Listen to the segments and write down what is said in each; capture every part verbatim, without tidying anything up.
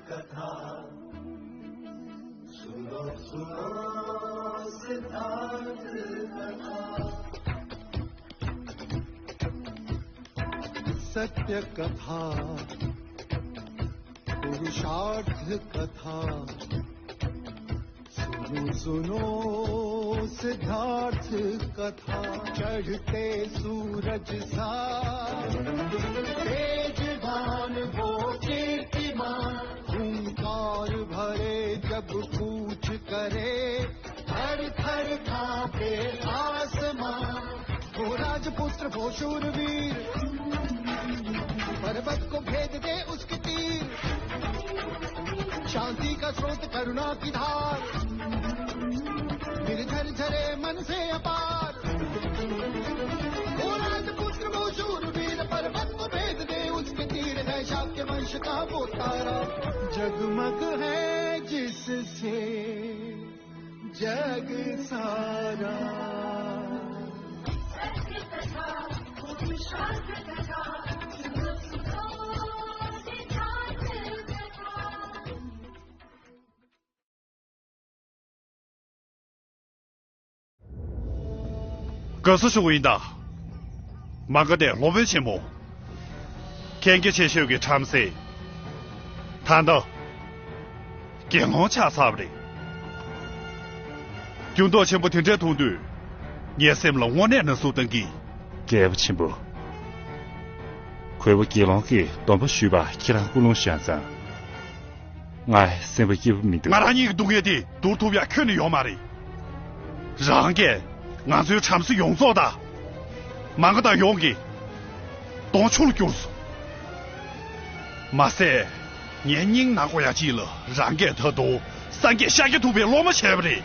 कथा सुनो सुनो सिद्धांत कथा। सत्य कथा पुरुषार्थ कथा सुनो सुनो सिद्धार्थ कथा। चढ़ते सूरज सा तेजवान वो कीर्तिमान। हुंकार भरे जब कूच करे थर थर कांपे आसमान। वो राजपुत्र वो शूरवीर पर्वत को भेद दे उसके तीर। शांति का स्रोत करुणा की धार निर्झर झरे मन से अपार। वो राजपुत्र वो शूरवीर पर्वत को भेद दे उसके तीर है शाक्य वंश का वो तारा। जगमग है जिससे जग सारा। དགའ་བསུ་ཞུ་གི་ཡིན་ད། མ་ག་དྷའི་སློབ་དཔོན་ཆེན་མོ། མཁྱེན་རྒྱ་ཆེ་ཤོས་ཀྱི་བྲམ་ཟེ། ད་ལྟ་དགེ་སློང་ཆགས་ཚར་བ་རེད། འགྱུར་ལྡོག་ཆེན་པོ་དེ་འདྲ་མཐོང་དུས་ངའི་སེམས་ལ་དངོས་གནས་ན་ཟུག་བཏང་གི། རྒྱལ་པོ་ཆེན་པོ། གུས་པ་དགེ་སློང་གིས་སྡོམ་པ་ཞུས་པ་ཁྱེད་རང་ཀུན་སློང་བཞག་ཙང་། ངའི་སེམས་པ་སྐྱིད་པོ་མི་འདུག་ང་རང་ཉིད་ཀྱི་སྡུག་བསྔལ་དེ་བསྡུར་ཐུབ་ཡག་ཁྱོན་ནས་ཡོད་མ་རེད། རང་གིས་ང་ཚོའི་བྲམ་ཟེ་ཡོངས་རྫོགས་དང་། མ་ག་དྷ་ཡོངས་ཀྱི་གདོང་ཆུ་ལ་བསྐྱུར་སོང་། མ་ཟད། ངའི་སྙིང་ནག་པོ་ཡ་གཅིག་ལ་རང་གིས་ད་དུང་སངས་རྒྱས་ཤཱཀྱ་ཐུབ་པའི་སློབ་མ་བྱས་པ་རེད།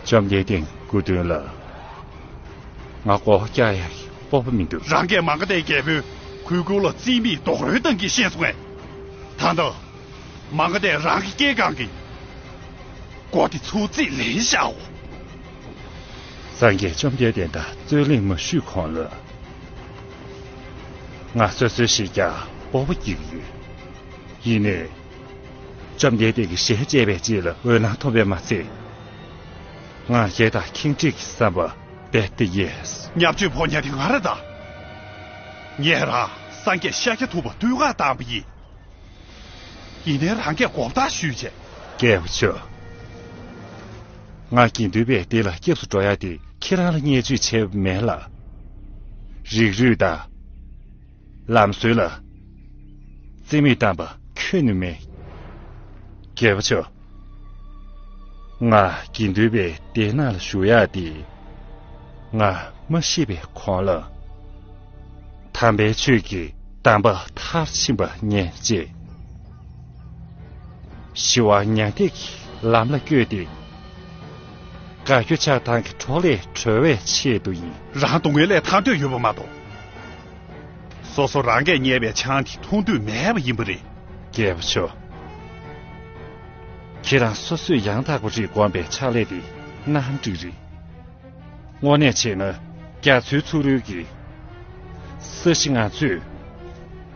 བཅོམ་ལྡན་འདས་སྐུ་མདུན་ལ། ང་མགོ་བོ་བཀྱག་ཡག་གི་སྤོབས་པ་མི་འདུག་རང་གིས་མ་ག་དྷའི་རྒྱལ་པོའི་གུས་བཀུར་ལ་རྩིས་མེད་རྡོག་རོལ་བཏང་གི་ཤེས་སོང་ངས། ད་ལྟ། མ་ག་དྷས་རང་གི་སྐེ་སྒང་གི་མགོ་དེ་ཚུར་རྩིས་ལེན་བཞག་འོ། སངས་རྒྱས་བཅོམ་ལྡན་འདས་དང་རྩོད་གླེང་མ་ཞུས་གོང་ལ། ང་སོ་སོའི་གཞིས་ཀྱང་སྤོབས་པ་སྐྱེ་གི་ཡོད། ཡིན་ནའི། བཅོམ་ལྡན་འདས་ཀྱི་ཞལ་མཇལ་བའི་རྗེས་ལ་འོད་སྣང་ཐོབ་པས་མ་ཚད། ང་རྒྱལ་དང་ཁེངས་དྲེགས་ཀྱི་བསམ་པ་རྦད་དེ་ཡལ། བརྙས་བཅོས་ཕོག་མཁན་དེ་ང་རེད་ད། ངས་རང་སངས་རྒྱས་ཤཱཀྱ་ཐུབ་པ་བསྟོད་བསྔགས་བཏང་བ་ཡིན། ཡིན་ནའི་རང་གིས་དགོངས་དག་ཞུས་བྱས། རྒྱལ་པོ་མཆོག་ང་དགེ་འདུན་པའི་སྡེ་ལ་སྐྱབས་སུ་འགྲོ་ཡ་དེ་ཁྱེད་རང་ལ་བརྙས་བཅོས་བྱས་པ་མེད་ལ། རིགས་རུས་དང་། ལམ་སྲོལ་ལ་རྩིས་མེད་བཏང་པ་ཁྱོན་ནས་མེད། རྒྱལ་པོ་མཆོག་ང་དགེ་འདུན་པའི་སྡེ་ནང་ལ་ཞུགས་ཡག་དེ་ང་མ་ཤི་བའི་གོང་ལ་དམ་པའི་ཆོས་ཀྱི་གདམས་པ་མཐར་ཕྱིན་པ་ཉན་ཅེས། ཞི་བ་མྱང་འདས་ཀྱི་ལམ་ལ་བསྐྱོད་དེ། དགའ་སྐྱོ་ཆགས་སྡང་གི་འཕྲོག་ལས་གྲོལ་བའི་ཆེད་དུ་ཡིན། རང་སྡུག་བསྔལ་ལས་ཐར་འདོད་ཡོད་པ་མ་གཏོགས། སོ་སོ་རང་གིས་བརྙས་པའི་ཆང་དེ་འཐུང་འདོད་མེད་པ་ཡིན་པ་རེད། རྒྱལ་པོ་མཆོག་ཁྱེད་རང་སོ་སོས་ཡང་དག་པ་རེད་དགོངས་པའི་ཕྱག་ལས་དེ་གནའ་འགྲིག་རེད། དངོས་གནས་བྱས་ན་རྒྱ་མཚོའི་ཚུ་རོལ་གྱིས་ས་གཞི་ང་ཚོས་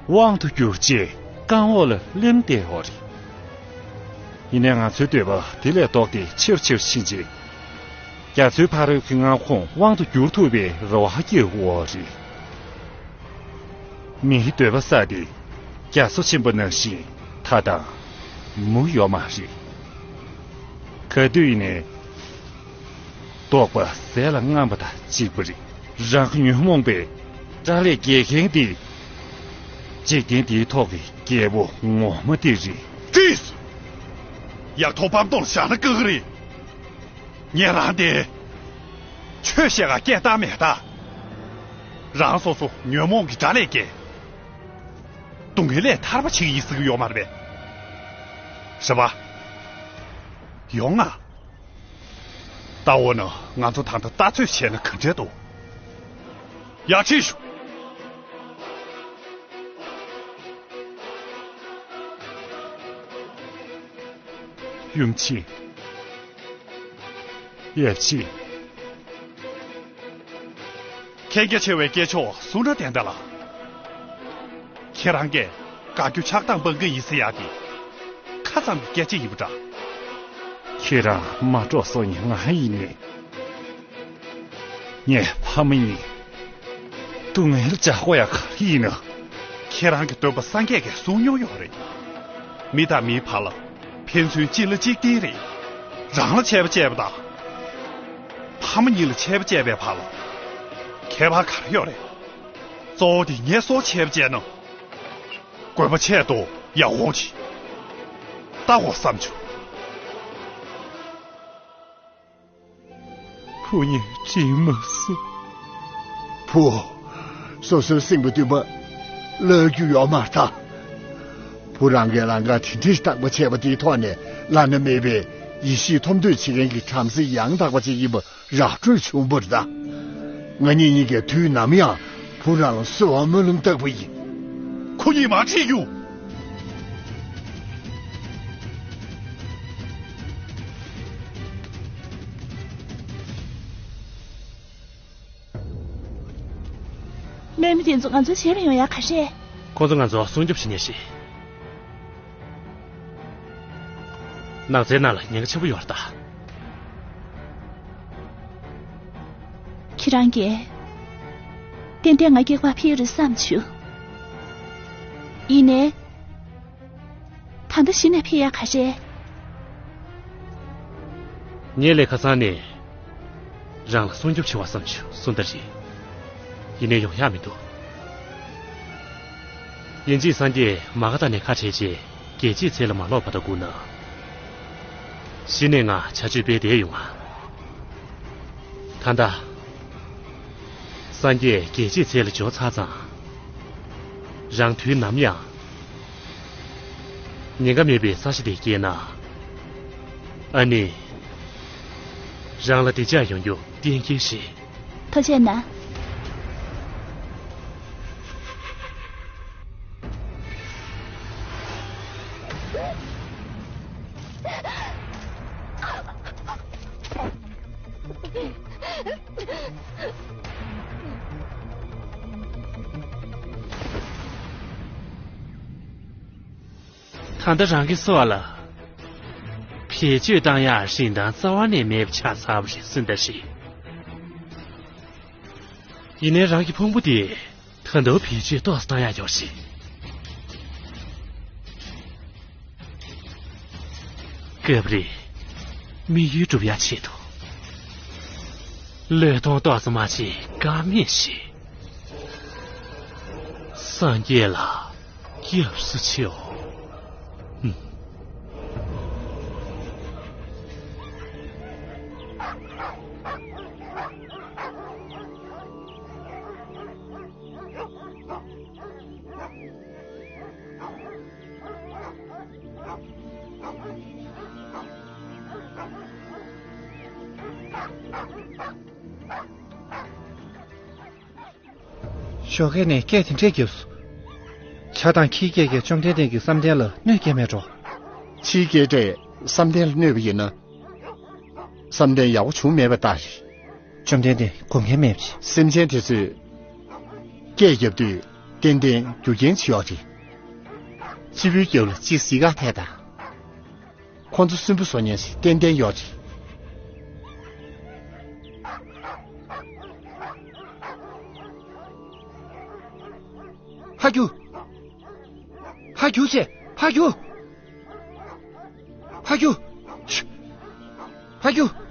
དབང་དུ་བསྒྱུར་རྗེས་རྐང་འོག་ལ་སླེབས་བསྡད་ཡོད་རེད། ཡིན་ནའི་ང་ཚོའི་འདོད་པ་དེ་ལས་ལྡོག་སྟེ་ཆེ་རུ་ཆེ་རུ་ཕྱིན་རྗེས། རྒྱ་མཚོའི་ཕ་རོལ་གྱི་མངའ་ཁོངས་དབང་དུ་བསྒྱུར་ཐུབ་པའི་རེ་བ་སྐྱེས་ཡོད་རེད། མིའི་འདོད་པ་བསགས་ཏེ་རྒྱ་མཚོ་ཆེན་པོ་ནང་བཞིན་མཐའ་དང་མུ་ཡོད་མ་རེད། ག་དུས་ཡིན་ནའི་ལྡོག་པ་ཟས་ལ་རྔམ་པ་དང་གཅིག་པ་རེད། རང་གི་ཉོན་མོངས་པའི་དགྲ་ལས་རྒྱལ་མཁན་དེ། འཇིག་རྟེན་འདིའི་ཐོག་གི་རྒྱལ་པོ་ངོ་མ་དེ་རེད། ཀྲིས། ཡག་ཐོག་པམ་ཏོག་བཞག་ན་དཀའ་གི་རེད། ངས་རང་དེ། ཆོས་བཤད་ག་སྐད་བཏང་མེད་ད། རང་སོ་སོ་ཉོན་མོངས་ཀྱི་དགྲ་ལས་རྒྱལ། སྡུག་བསྔལ་ལས་ཐར་པ་བྱེད་ཀྱི་ཡིན་ཟེར་གྱི་ཡོད་མ་རེད་པས། རེད་པ། ཡོང་ང་། ད་འོ་ན་ང་ཚོ་ད་ལྟ་ལྟ་ཚོད་བྱས་ན་ག་འདྲས་འདུག་ཡར་ཁྲིད་ཤོག་ཡུམ་ཆེ། ཡབ་ཆེ། མཁྱེན་རྒྱ་ཆེ་བའི་སྐྱེས་མཆོག་གསུང་རབ་བསྟན་དང་ལགས། ཁྱེད་རང་གིས་དགའ་སྐྱོ་ཆགས་སྡང་སྤང་གི་ཡིན་ཟེར་ཡག་དེ། ཁ་ ཙམ་གྱི་སྐད་ཆ་ཡིན་པ་འདྲ། ཁྱེད་རང་མ་འགྲོ་སོང་ནས་ང་ཡིན་ནས། ངས་ཕ་མ་གཉིས་སྡུག་བསྔལ་བྱ་དགོས་ཡ་ག་རེ་ཡིན་ན། ཁྱེད་རང་གི་སྟོན་པ་སངས་རྒྱས་ཀྱིས་གསུངས་མྱོང་ཡོད་རེད། མི་དང་མིའི་བར་ལ་ཕན་ཚུན་གཅིག་ལ་གཅིག་བརྟེན་རེད། རང་ལ་ཆད་པ་བཅད་པ་དང་། ཕ་མ་གཉིས་ལ་ཆད་པ་བཅད་པའི་བར་ལ་ཁྱད་པར་ག་རེ་ཡོད་རེད། གཙོ་བོ་དེ་ངས་སུར་ཆད་པ་བཅད་ན། དགོས་པ་ཆེད་དུ་ཡག་འོང་ཅིག་ལྟ་དགོས་བསམ་བྱུང་། བུ་ངས་དྲན་མ་སོང་། བུ། སོ་སོའི་སྲིང་མོ་འདུན་པ་བརླག་རྒྱུ་ཡོད་མ་རེད་ད། བུ་རང་གིས་ལམ་ཁ་དེ་འདྲའི་བརྟག་པ་བྱས་པ་དེའི་ཐོག་ནས་བླ་ན་མེད་པའི་ཡེ་ཤེས་ཐོབ་འདོད་བྱེད་མཁན་གྱི་བྲམ་ཟེ་ཡང་དག་པ་ཅིག་ཡིན་པ་ར་སྤྲོད་བྱུང་བ་རེད་ད། ང་གཉིས་གཉིས་ཀས་དུས་ནམ་ཡང་བུ་རང་ལ་གསོལ་བ་སྨོན་ལམ་བཏབ་པ་ཡིན། ཁོ་གཉིས་མར་ཁྲིད་རྒྱུ། དམག་མི་དེ་ཚོ་ང་ཚོའི་རྗེས་ལ་ཡོང་ཡ་ག་རེ་རེད། ཁོ་ཚོ་ང་ཚོ་སྲུང་སྐྱོབ་བྱེད་མཁན་ཞིག་ནགས་ཚལ་ནང་ལ་ཉེན་ཁ་ཆེན་པོ་ཡོད་རེད་ད། ཁྱེད་རང་གིས་ཏན་ཏན་ང་སྐྱེལ་བར་ཕེབས་རེད་བསམ་བྱུང་། ཡིན་ནའི། ད་ལྟ་གཞི་ནས་ཕེབས་ཡ་ག་རེ་རེད། ངས་ལས་ཁ་སང་ནས་རང་ལ་སྲུང་སྐྱོབ་བྱེད་པ་བསམ་བྱུང་སུ་འདྲ་རེད། ཡིན་ནའི་ཡོང་ཡག་མི་འདུག་དབྱིན་ཇིའི་སངས་རྒྱས་མ་ག་དྷ་ནས་ཁ་བྲལ་རྗེས་རྒྱལ་སྤྱིའི་ཚལ་ལ་མ་ལོག་བར་དུ་སྒུག་ན། གཞི་ནས་ང་བྱ་སྤྱོད་སྤེལ་བསྡད་ཡོང་ང་། ད་ལྟ་སངས་རྒྱས་རྒྱལ་སྤྱིའི་ཚལ་ལ་འབྱོར་ཚར་ཙང་། རང་དུས་ནམ་ཡང་ཉེན་ཁ་མེད་པའི་ས་ཆ་དེ་སྐྱེལ་ན། ཨ་ནི། རང་ལ་བདེ་འཇགས་ཡོང་རྒྱུ་གཏན་འཁེལ་རེད། ཐུགས་རྗེ་གནང་། ད་ལྟ་རང་གི་སོ་ལ་བེད་སྤྱོད་བཏང་ཡག་རིན་ཐང་རྩ་བ་ནས་མེད་པ་ཆགས་ཚར་བ་རེད་སུ་འདྲ་ཞིག་ཡིན་ནའི་རང་གི་ཕུང་པོ་དེ་ད་དུང་བེད་སྤྱོད་ཏོག་ཙམ་བཏང་ཡག་ཡོད་རེད། སྐབས་རེ་དམིགས་ཡུལ་སྒྲུབ་ཡག་ཆེད་དུ་བློས་གཏོང་ཏོག་ཙམ་མ་བྱས་ཀ་མེད་ཞིག་སངས་རྒྱས་ལ་སྐྱབས་སུ་མཆིའོ། ཧུམ། ཞོགས་ཀས་ནས་སྐད་དེ་འདྲས་བརྒྱབ་སོང་། བྱ་དང་ཁྱིའི་སྐད་ཀྱིས་བཅོམ་ལྡན་འདས་ཀྱི་བསམ་གཏན་ལ་གནོད་སྐྱེལ་མེད་འགྲོ། ཁྱིའི་སྐད་སྒྲས་བསམ་གཏན་ལ་གནོད་པ་ཡིན་ན། བསམ་གཏན་ཡག་པོ་བྱུང་མེད་པ་ལྟར་རེད། བཅོམ་ལྡན་འདས་དགོངས་འགལ་མེད་པ་རེད། སེམས་ཅན་དེ་ཚོས་སྐད་བརྒྱབ་དུས་ཏན་ཏན་རྒྱུ་རྐྱེན་ཅིག་ཡོད་རེད། སྤྱི་བོའི་རྒྱབ་ལ་གཅིག་གཟིག་ག་ཐད་དང་། ཁོ་ཚོ་སུན་པོ་བཟོ་མཁན་ཞིག་ཏན་ཏན་ཡོད་རེད། ཕར་རྒྱུག་ཕར་རྒྱུག་བྱས། ཕར་རྒྱུག་ཕར་རྒྱུག་ཕར་རྒྱུག་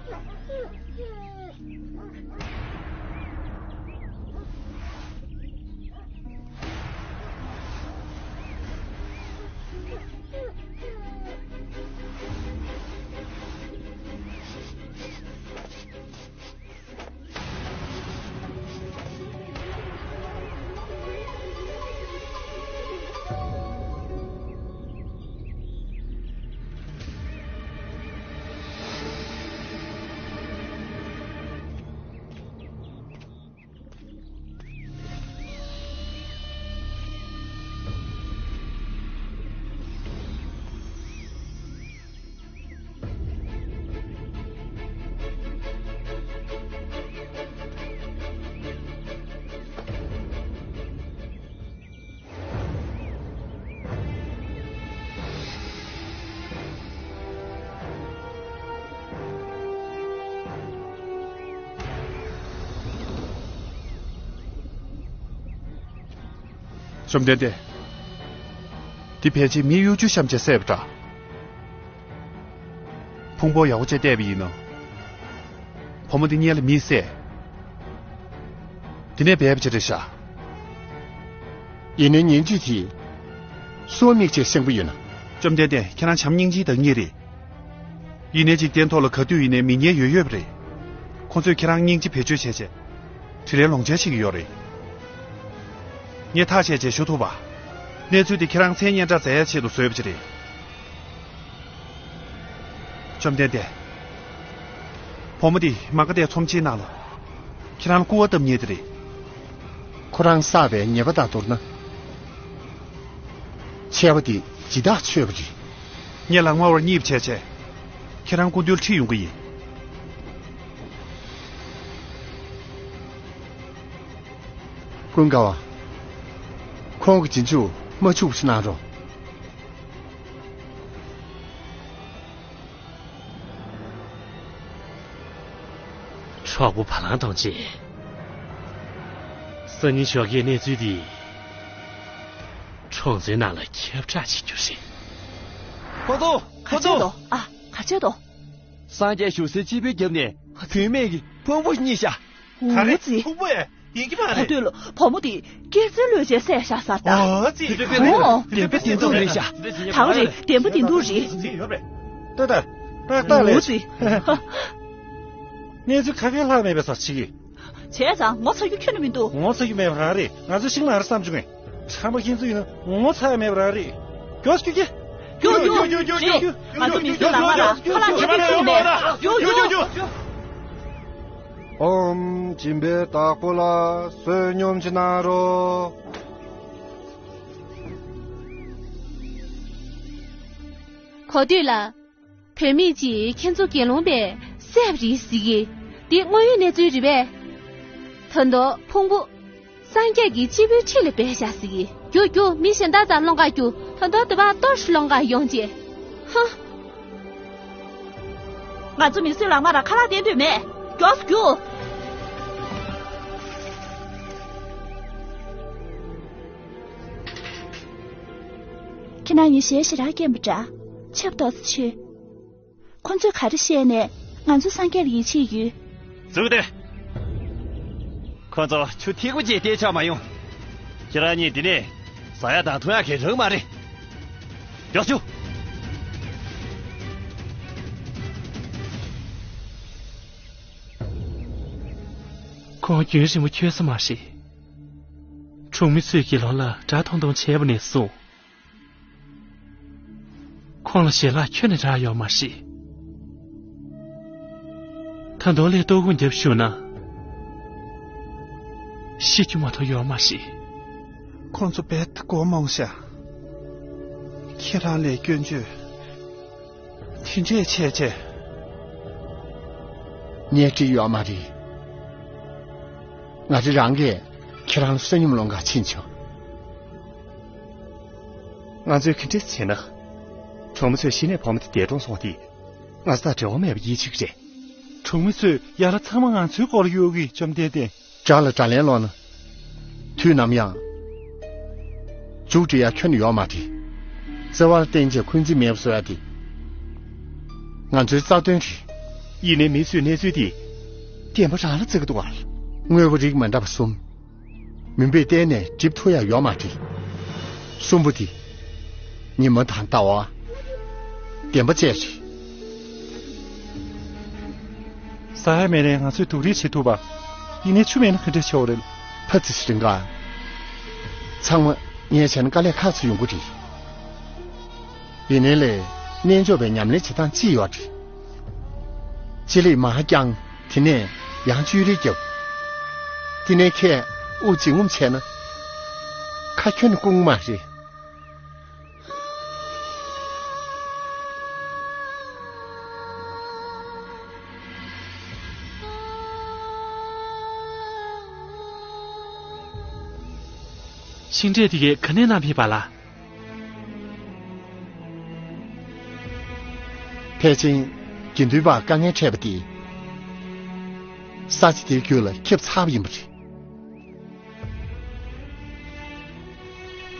བཅོམ་ལྡན་འདས། འདི་ཕལ་ཆེར་མི་གཡོ་སྒྱུ་བཤམས་བྱས་བསད་པ་འདྲ། ཕུང་པོ་ཡག་པོ་བྱས་བལྟས་པ་ཡིན་ན། བུ་མོ་འདི་སྔོན་ལ་མིས་བསད། དེ་ནས་སྦས་པ་ཅིག་རེད་ཤག། ཡིན་ནའི་ཉིན་བཅུ་དེ་སུའི་མིག་ཆེས་ཤེས་པོ་ཡོད་ན། བཅོམ་ལྡན་འདས། ཁྱེད་རང་བྱམས་སྙིང་རྗེའི་བདག་ཉིད་རེད། ཡིན་ནའི་འཇིག་རྟེན་ཐོག་ལ་ག་དུས་ཡིན་ནའི་མི་ངན་ཡོད་ཡོད་པ་རེད། ཁོང་ཚོས་ཁྱེད་རང་སྙིང་རྗེ་བེད་སྤྱོད་བྱས་བྱས། དྲིན་ལན་ལོངས་སྤྱོད་བྱེད་ཀྱི་ཡོད་རེད། ངས་ཐག་བཅད་བྱས་ཞུ་ཐུབ་པ། གནས་ཚུལ་འདི་ཁྱེད་རང་མཚན་སྙན་གྲགས་མཛད་ཡ་ཆེད་དུ་བཟོས་པ་ཅིག་རེད། བཅོམ་ལྡན་འདས། བུ་མོ་འདི་མ་ག་དྷའི་ཚོམས་ཆེན་ནང་ལ། ཁྱེད་རང་ལ་སྐུར་བ་བཏབ་མཁན་དེ་རེད། ཁོ་རང་བསགས་པའི་ཉེས་པ་དང་བསྡུར་ན། ཆད་པ་འདི་ཇི་ལྟར་ཆོད་པ་རེད། ངས་ལག་དམར་བ་གཉིས་བྱས་བྱས། ཁྱེད་རང་སྐུ་མདུན་ཁྲིད་ཡོང་གི་ཡིན། ཀུན་དགའ་བ། ཁོང་གི་རྗེས་འཇུག་མ་འཆུག་པ་ཞིག་གནང་རོགས། གྲོགས་པོ་བ་ལང་གཏོང་བྱེད། སང་ཉིན་ཞོགས་ཀས་གནས་ཚུལ་འདི་གྲོང་ཚོའི་ནང་ལ་ཁྱབ་བསྒྲགས་བྱེད་རྒྱུ་རེད། ཁོ་ཚོ། ག་ཁོ་ཚོ། བྱེད་དོ། ཨ། ག་བྱེད་དོ། སངས་རྒྱས་བཞུགས་སའི་སྤྱིལ་བུའི་རྒྱབ་ནས་བུད་མེད་ཀྱི་ཕུང་པོ་རྙེད་ཤག། ག་རེ། འོ་ཙི། ཕུང་པོ་ཡིན་གྱི་མ་ག་རེད། དུས་ལ་བུ་མོ་དེ་སྐེ་རྫུན་ལོས་བྱས་བསད་བཞག་ས་རེད་ད། འོ་ཙི། འོ། བདེན་པ་བདེན་ཐུག་རེད་ཤག། ད་ག་རེད། བདེན་པ་བདེན་ཐུག་རེད། ཏག་ཏག་ཏག་ཏག་ལས། འོ་ཙི། གནས་ཚུལ་ག་གེ་ལྷག་མེད་པའི་ས་ཆ་གི། བྱས་ཙང་ངོ་ཚ་རྒྱུ་ཁྱོན་ནས་མི་འདུག། ངོ་ཚ་རྒྱུ་མེད་པ་རང་རེད། ང་ཚོ་ཤིང་ནགས་རེད་བསམ་བྱུང་ངས། ཁྲམ་པ་ཁྱེད་ཚོ་ཡིན་ན་ངོ་ཚ་ཡ་མེད་པ་རང་རེད། མགྱོགས་སུ་རྒྱུགས་ཀྱི། རྒྱུགས་རྒྱུགས་རྒྱུགས་རྒྱུགས། རེད། ང་ཚོ་མི་ཚོའི་ལག་པ་ལ་ཁ་ལག་ཁྱེར་ཏེ་ཁྱེར་ནས། རྒྱུགས་རྒྱུགས། ཨོམ་སྦྱིན་པའི་བདག་པོ་ལ་བསོད་སྙོམས་ཅིག་གནང་རོགས། གོ་ཐོས་ལ། བུད་མེད་ཅིག་ཁྱེད་ཚོ་དགེ་སློང་པས་བསད་པ་རེད་ཟེར་གི། འདི་དངོས་ཡོད་གནས་ཚུལ་རེད་པས། ད་དུང་ཕུང་པོ། སངས་རྒྱས་ཀྱི་སྤྱིལ་བུའི་འཁྲིས་ལ་སྦས་བཞག་ཟེར་གི། རྒྱུགས་རྒྱུགས། མི་གཞན་དག་ཚང་སློང་ག་རྒྱུགས། ད་དུང་དེ་བར་ལྟོ་ཞིག་སློང་ག་ཡོང་བྱས། ཧ། ང་ཚོ་མི་ཚོའི་ལག་དམར་ལ་ཁ་ལག་སྟེར་འདོད་མེད། མགྱོགས་སུ་རྒྱུགས། ཁྱེད་རང་གཉིས་ཞལ་ཞེ་དྲག་སྐྱེན་པ་འདྲ། ཆབ་ཏོག་ཙམ་མཆོད། ཁོ་ཚོས་ག་རེ་བཤད་ནས་ང་ཚོ་སངས་རྒྱས་ལ་ཡིད་ཆེས་ཡོད། ཙུག་སྟེ། ཁོ་ཚོ་ཆུ་ཐིགས་པ་ཅིག་སྟེར་ཆོག་མ་ཡོང་། ཁྱེད་རང་གཉིས་འདི་ནས་ཟ་ཡ་དང་འཐུང་ཡ་གང་ཡང་རག་མ་རེད། མགྱོགས་བྱུང་། ཁོང་རྒྱུན་རིང་པོ་འཁྱོལ་ས་མ་རེད། གྲོང་མི་ཚོས་དགེ་སློང་ལ་དགྲ་མཐོང་མཐོང་བྱས་པ་ནས་བཟུང་། ཁོང་ལ་ཞལ་ལག་ཁྱོན་ནས་རག་ཡོད་མ་རེད། ད་དུང་ལས་ལྟོ་དགོང་བརྒྱབ་བཞུགས་ན། ཤི་རྒྱུ་མ་གཏོགས་ཡོད་མ་རེད། ཁོང་ཚོ་རྦད་དེ་མགོ་རྨོངས་ཤག། ཁྱེད་རང་ལས་སྐྱོན་བརྗོད། དེ་འདྲས་བྱས་བྱས། ངས་བྲིས་ཡོད་མ་རེད། ང་རེ་རང་གིས་ཁྱེད་རང་ལ་བསོད་སྙོམས་སློང་ག་ཕྱིན་ཆོག། ང་ཚོས་ག་འདྲས་བྱས་ན། གྲོང་མི་ཚོས་གཞི་ནས་བུ་མོ་དེ་འདས་གྲོངས་སོང་བ་དེ། ང་ཚོ་དང་འབྲེལ་བ་མེད་པ་ཡིད་ཆེས་ཀྱི་རེད། གྲོང་མི་ཚོས་ཡ་ལ་ཚང་མ་ང་ཚོའི་སྐོར་ལ་གཡོལ་གི། བཅོམ་ལྡན་འདས། དགྲ་ལ་དགྲ་ལན་སློག་ན། དུས་ནམ་ཡང་། མཇུག་སྒྲིལ་ཡ་ཁྱོན་ནས་ཡོད་མ་རེད། བརྩེ་བ་ལ་བརྟེན་བྱས་འཁོན་འཛིན་མེད་པ་བཟོ་ཡ་དེ། ང་ཚོའི་རྩ་དོན་རེད། ཡིན་ནའི་མི་ཚོས་གནས་ཚུལ་འདི་བདེན་པ་རང་ལ་བརྩི་གི་འདུག་ག། དངོས་པོ་རིགས་མི་འདྲ་བ་གསུམ། མུན་པས་གཏན་ནས་སྒྲིབ་ཐུབ་ཡ་ཡོད་མ་རེད། གསུམ་པོ་དེ། ཉི་མ་དང་ཟླ་བ། བདེན་པ་བཅས་རེད། ཟ་ཡ་མེད་ནའི་ང་ཚོས་སྡུག་རུས་བྱེད་ཐུབ་པ། ཡིན་ནའི་ཆུ་མེད་ན་ག་འདྲས་བྱེད་དགོས་རེད། ཕ་ཙི་སི་རིང་ག། ཚང་མ་ངས་བྱས་ན་དཀའ་ལས་ཁག་ཚོ་ཡོང་གི་རེད། ཡིན་ནའི་ལས་རྣལ་འབྱོར་པའི་ཉམས་ལེན་བྱེད་སྟངས་གཅིག་ཡོད་རེད། ཅི་ལས་མར་བརྐྱངས། དེ་ནས་ཡང་བཅོས་རིས་བརྒྱབ། དེ་ནས་ཁྱེད་དབུགས་འབྱིན་རྔུབ་བྱས་ན། ཁ་ཁྱོན་ནས་སྐུང་མ་རེད། ཤིང་འབྲས་དེ་གས་ག་ནས་བསྣམས་ཕེབས་པ་ལགས། ཕལ་ཆེར་དགེ་འདུན་པར་དཀའ་ངལ་འཕྲད་པ་དེ། ས་ཆ་དེའི་རྒྱུད་ལ་ཁྱབ་ཚར་བ་ཡིན་པ་རེད།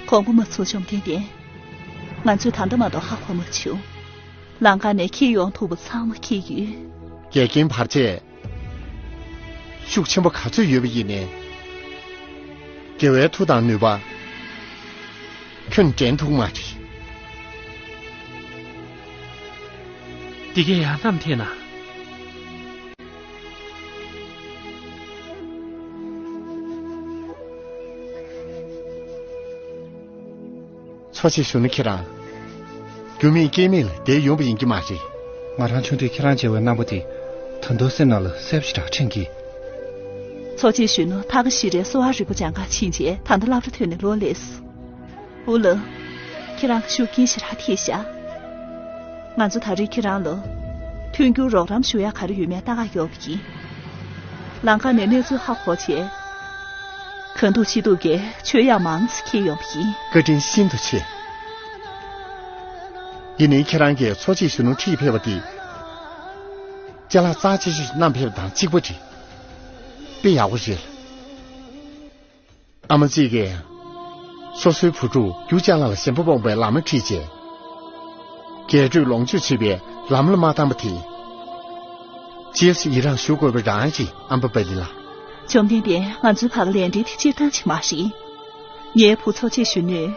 དགོངས་པ་མ་ཚོམ། བཅོམ་ལྡན་འདས། ང་ཚོས་ད་ལྟ་མ་གཏོགས་ཧ་གོ་མ་བྱུང་། ལམ་ཁ་ནས་འཁྱེར་ཡོང་ཐུབ་པ་ཚང་མ་འཁྱེར་ཡོད། འགལ་རྐྱེན་བར་ཆད་ཤུགས་ཆེན་པོ་ག་ཚོད་ཡོད་པ་ཡིན་ནའི། དགེ་བའི་མཐུ་དང་ནུས་པ་ཁྱོན་འགྲན་ཐུབ་མ་རེད། འདི་གས་ཡང་བསམ་ཐེངས་ན། འཚོ་བྱེད་གཞོན་ནུ་ཁྱེད་རང་། རྒྱུ་མེད་རྐྱེན་མེད་ལ་བསྡད་ཡོང་བ་ཡིན་གྱི་མ་རེད། ང་རང་ཆུང་དུས་ཁྱེད་རང་མཇལ་བའི་རྣམ་པ་དེ་ད་དུང་སེམས་ནང་ལ་གསལ་པོ་ཞེ་དྲག་དྲན་གྱི། འཚོ་བྱེད་གཞོན་ནུ་ཐ་ག་ཤི་རའི་གསོ་བ་རིག་པ་སྦྱང་གར་ཕྱིན་རྗེས་ད་ལྟ་སློབ་གྲྭ་ཐོན་ནས་ལོ་ལས་སོང་། ཨུ་ལགས། ཁྱེད་རང་ཤུགས་རྐྱེན་ཞེ་དྲག་ཐེབས་ཤག་ང་ཚོ་ད་རེས་ཁྱེད་རང་ལ་མཐུན་འགྱུར་རོགས་རམ་ཞུ་ཡ་ག་རེ་ཡོད་མེད་ལྟ་ག་ཡོང་བ་ཡིན། ལམ་ཁ་ནས་གནས་ཚུལ་ཧ་གོ་བྱས། གང་ཐུབ་ཅི་ཐུབ་ཀྱིས་ཆོས་ཡང་མང་ཙམ་འཁྱེར་ཡོང་བ་ཡིན། བཀའ་དྲིན་ཤིན་ཏུ་ཆེ། ཡིན་ནའི་ཁྱེད་རང་གིས་འཚོ་བྱེད་གཞོན་ནུ་ཁྲིད་ཕེབས་པ་འདི། ཅ་ལག་རྩ་ཆེ་ཤོས་བསྣམས་ཕེབས་པ་དང་གཅིག་པ་རེད། དཔེ་ཡག་པོ་རེད། ཨ་མ་གཅིག་གིས་སོ་སོའི་བུ་ཕྲུག་རྒྱུ་ཅ་ལག་ལ་ཞེན་པ་སྤོང་པའི་ལམ་ཁྲིད་བྱས། རྒྱས་སྤྲོས་ལོངས་སྤྱོད་བྱེད་པའི་ལམ་ལ་མ་བཏང་བ་དེ། རྗེས་སུ་ཡི་རང་ཞུ་དགོས་པ་རང་ཅིག་ཨམ་བ་པ་ལི་ལགས། བཅོམ་ལྡན་འདས། ང་ཚོའི་བར་གྱི་ལས་འབྲེལ་དེ་སྤྱིར་བཏང་ཅིག་མ་རེད། ངའི་བུ་འཚོ་བྱེད་གཞོན་ནུས།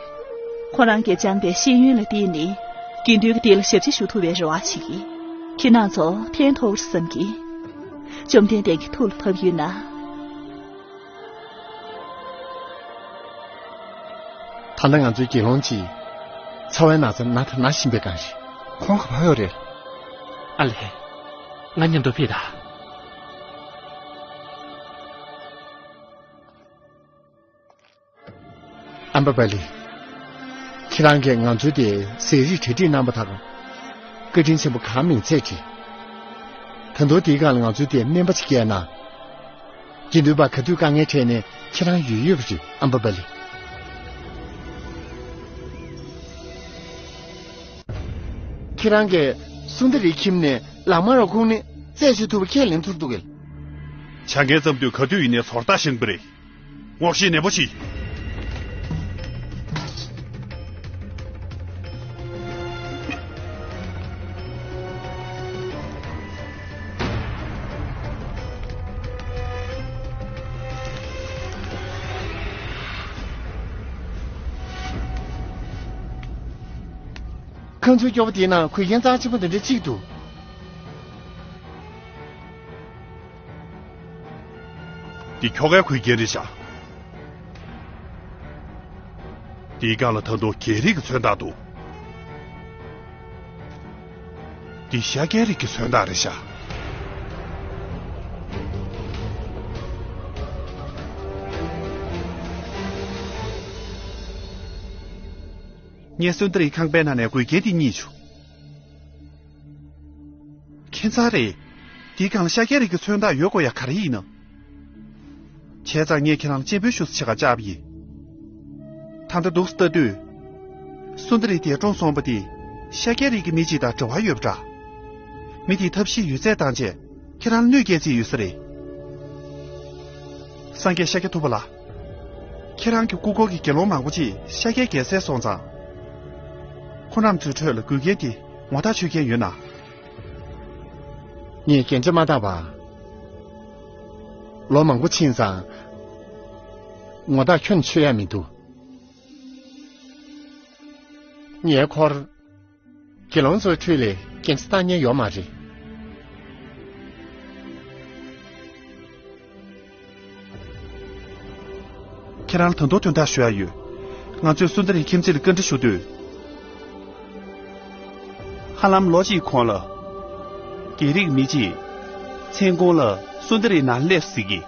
ཁོ་རང་གིས་སྦྱངས་པའི་ཤེས་ཡོན་ལ་བརྟེན་ནས་དགེ་འདུན་གྱི་སྡེ་ལ་ཞབས་ཕྱི་ཞུ་ཐུབ་པའི་རེ་བ་བྱེད་ཀྱི། ཁྱེད་རང་ཚོ་ཕན་ཐོགས་བསམ་གྱི། བཅོམ་ལྡན་འདས་ཀྱི་ཐུགས་ལ་བབས་ཡོད་ན། ད་ལྟ་ང་ཚོའི་དགེ་སློང་གཅིག་ཚ་བའི་ན་ཚ་ན་ད་ན་བཞིན་པའི་སྒང་རེད། ཁོང་ག་པར་ཡོད་རེད། ཨ་ལས། ང་མཉམ་དུ་ཕེབས་དང་། ཨམ་བ་པ་ལི། ཁྱེད་རང་གིས་ང་ཚོའི་དེ་ཟས་རིགས་གྲ་སྒྲིག་གནང་བ་དང་། བཀའ་དྲིན་ཆེན་པོ་གང་མིན་ཚད་ཀྱིས། ད་དུང་དེའི་སྒང་ལ་ང་ཚོའི་དེ་སྨན་པ་ཅིག་བསྐྱལ་ན། དགེ་འདུན་པ་ག་དུས་དཀའ་ངལ་འཕྲད་ནས་ཁྱེད་རང་ཡོད་ཡོད་པ་རེད། ཨམ་བ་པ་ལི། ཁྱེད་རང་གིས་སུན་དར་རིའི་ཁྱིམ་ནས་ལག་དམར་བ་ཁུར་ནས་རྩད་གཅོད་ཐུབ་པ་ཁས་ལེན་ཐུབ་འདུག་གས། བྱ་ངན་བརྩམས་དུས་ག་དུས་ཡིན་ནའི་ཚོར་ཐག་ཞན་པ་རེད། ངོ་ཤེས་ནན་པོ་བྱེད། ཁང་ཚུལ་སྐྱོ་པོ་དེའི་ནང་གོས་རྒྱན་རྩ་ཆེན་པོ་འདི་འདྲ་གཅིག་འདུག་འདི་ཁྱོ་གའི་གོས་རྒྱན་རེད་ཤག་འདིའི་སྒང་ལ་ད་དུང་རྒྱལ་རིགས་ཀྱི་མཚོན་རྟགས་འདུག་འདི་ཤཱཀྱའི་རིགས་ཀྱི་མཚོན་རྟགས་རེད་ཤག་ངས་སུན་དར་རིའི་ཁང་པའི་ནང་ནས་གོས་རྒྱན་འདི་རྙེད་བྱུང་། ཁྱད་མཚར་རེད། འདིའི་སྒང་ལ་ཤཱཀྱའི་རིགས་ཀྱི་མཚོན་རྟགས་ཡོད་དགོས་ཡ་ག་རེ་ཡིན་ནམ། བྱས་ཙང་ངས་ཁྱེད་རང་ལ་སྤྱན་འབུལ་ཞུ་ས་ཆེད་ཁ་བཅར་བ་ཡིན། ད་ལྟ་འདུག་སེ་ལྟ་དུས། སུན་དར་རི་དེ་གྲོངས་སོང་བ་དེ་ཤཱཀྱའི་རིགས་ཀྱི་མི་གཅིག་དང་འབྲེལ་བ་ཡོད་པ་འདྲ། མི་དེས་ཐབས་ཤེས་ཡོད་ཚད་བཏང་བྱས་ཁྱེད་རང་ལ་གནོད་སྐྱེལ་རྩིས་ཡོད་ས་རེད། སངས་རྒྱས་ཤཱཀྱ་ཐུབ་པ་ལགས། ཁྱེད་རང་གི་སྐུ་འཁོར་གྱི་དགེ་སློང་མང་པོ་ཅིག་ཤཱཀྱའི་རྒྱལ་སྲས་སོང་ཙང་། ཁོང་རྣམ་ཚོའི་ཁྲོད་ལ་གོས་རྒྱན་དེ་ངོ་ཐག་ཆོད་མཁན་ཡོད་ན། ངས་རྒྱན་ཆ་མ་བཏགས་པ། ལོ་མང་པོ་ཕྱིན་ཙང་། ངོ་ཐག་ཁྱོན་ཆོད་ཡ་མི་འདུག་ངའི་འཁོར། དགེ་སློང་ཚོའི་ཁྲོད་ལས་རྒྱན་ཆ་བཏགས་མཁན་ཡོད་མ་རེད། ཁྱེད་རང་ལ་ད་དུང་དོན་དག་ཞུ་ཡ་ཡོད། ང་ཚོས་སུན་དར་རིའི་ཁྱིམ་མཚེས་ལ་བཀའ་འདྲི་ཞུ་དུས། ཧ་ལམ་ལོ་གཅིག་གོང་ལ། རྒྱལ་རིགས་མི་གཅིག་མཚན་གུང་ལ་སུན་དར་རིའི་ནང་སླེབས་ཟེར་གི།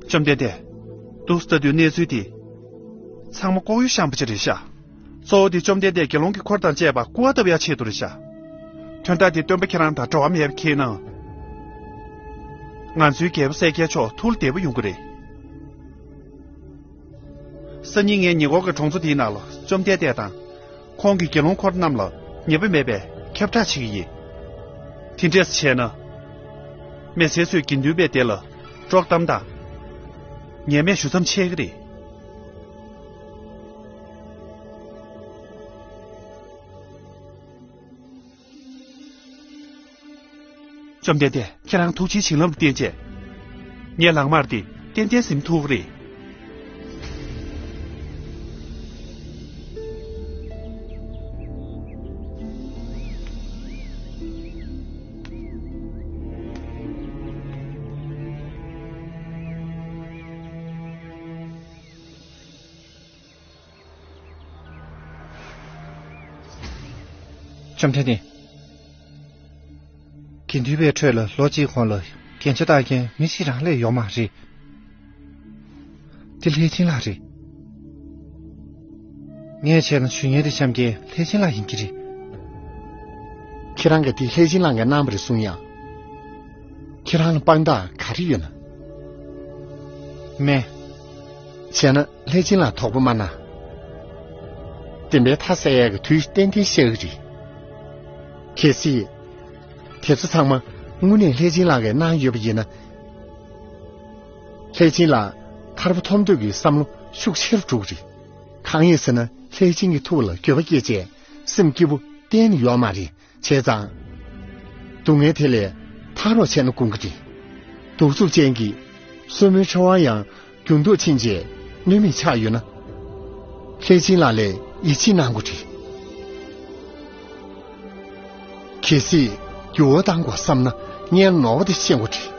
བཅོམ་ལྡན་འདས། འདུག་སེ་ལྟ་དུས་གནས་ཚུལ་དེ། ཚང་མ་ལྐོག་གཡོ་བཤམས་པ་ཅིག་རེད་ཤག་གཙོ་བོ་དེ་བཅོམ་ལྡན་འདས་དགེ་སློང་གི་འཁོར་དང་བཅས་པ་སྐུར་བ་བཏབ་ཡ་ཆེད་དུ་རེད་ཤག་དོན་དག་དེ་སྟོན་པ་ཁྱེད་རང་དང་འབྲེལ་བ་མེད་པ་མཁྱེན་ན། ང་ཚོའི་རྒྱལ་པོ་གསལ་རྒྱལ་མཆོག་ཐུགས་ལ་བདེ་པོ་ཡོང་གི་རེད། སང་ཉིན་ངས་ཉེ་འཁོར་གྱི་གྲོང་ཚོ་དེའི་ནང་ལ་བཅོམ་ལྡན་འདས་དང་། ཁོང་གི་དགེ་སློང་འཁོར་རྣམས་ལ་ཉེས་པ་མེད་པའི་ཁྱབ་བསྒྲགས་བྱེད་ཀྱི་ཡིན། དེ་འདྲས་བྱས་ན། མི་སེར་ཚོས་དགེ་འདུན་པའི་སྡེ་ལ་དཀྲོག་གཏམ་དང་། ངས་སྨན་ཞུ་མཚམས་ཆད་ཀྱི་རེད། བཅོམ་ལྡན་འདས། ཁྱེད་རང་ཐུགས་རྗེའི་བྱིན་རླབས་ལ་བརྟེན་བྱས། ངའི་ལག་དམར་དེ་ཏན་ཏན་ཟིན་ཐུབ་ཀྱི་རེད། བཅོམ་ལྡན་འདས། དགེ་འདུན་པའི་ཁྲོད་ལ་ལོ་གཅིག་གོང་ལ་རྒྱན་ཆ་བཏགས་མཁན་མི་གཅིག་རང་ལས་ཡོད་མ་རེད། འདི་ལྷས་སྦྱིན་ལགས་རེད། ངས་བྱས་ན་ཞུ་མཁན་དེ་བཤམས་མཁན་ལྷས་སྦྱིན་ལགས་ཡིན་གྱི་རེད། ཁྱེད་རང་གིས་འདི་ལྷས་སྦྱིན་ལགས་ཀྱིས་གནང་བ་རེད་གསུང་ཡ། ཁྱེད་རང་ལ་དཔང་རྟགས་ག་རེ་ཡོད་ན། མེད། བྱས་ན་ལྷས་སྦྱིན་ལགས་དོགས་པ་མ་གནང་། བདེན་པའི་མཐའ་གསལ་ཡག་གི་དུས་ཏན་ཏན་ཤར་གི་རེད། གལ་སྲིད། དེ་ཚོ་ཚང་མ་དངོས་གནས་ལྷས་སྦྱིན་ལགས་ཀྱིས་གནང་ཡོད་པ་ཡིན་ན། ལྷས་སྦྱིན་ལགས་ཐར་པ་ཐོབ་འདོད་ཀྱི་བསམ་བློ་ཤུགས་ཆེ་རུ་འགྲོ་གི་རེད། གང་ཡིན་ཟེར་ན་ལྷས་སྦྱིན་གྱི་ཐུགས་ལ་འགྱོད་པ་སྐྱེས་བྱས་སེམས་སྐྱིད་པོ་གཏན་ནས་ཡོད་མ་རེད། བྱས་ཙང་། སྡུག་བསྔལ་དེ་ལས་ཐར་རོགས་བྱས་ན་དགོངས་ཀྱི་རེད། གདུག་རྩུབ་ཅན་གྱི་སོར་མོའི་ཕྲེང་བ་ཡང་འགྱུར་ལྡོག་ཕྱིན་རྗེས་གནོད་མེད་ཆགས་ཡོད་ན། ལྷས་སྦྱིན་ལགས་ལ་ཡིད་ཆེས་གནང་དགོས་རེད། གལ་སྲིད་འགྱུར་བ་བཏང་དགོས་བསམ་ན་སྔོན་ནོར་བ་དེ་ཤེས་དགོས་རེད།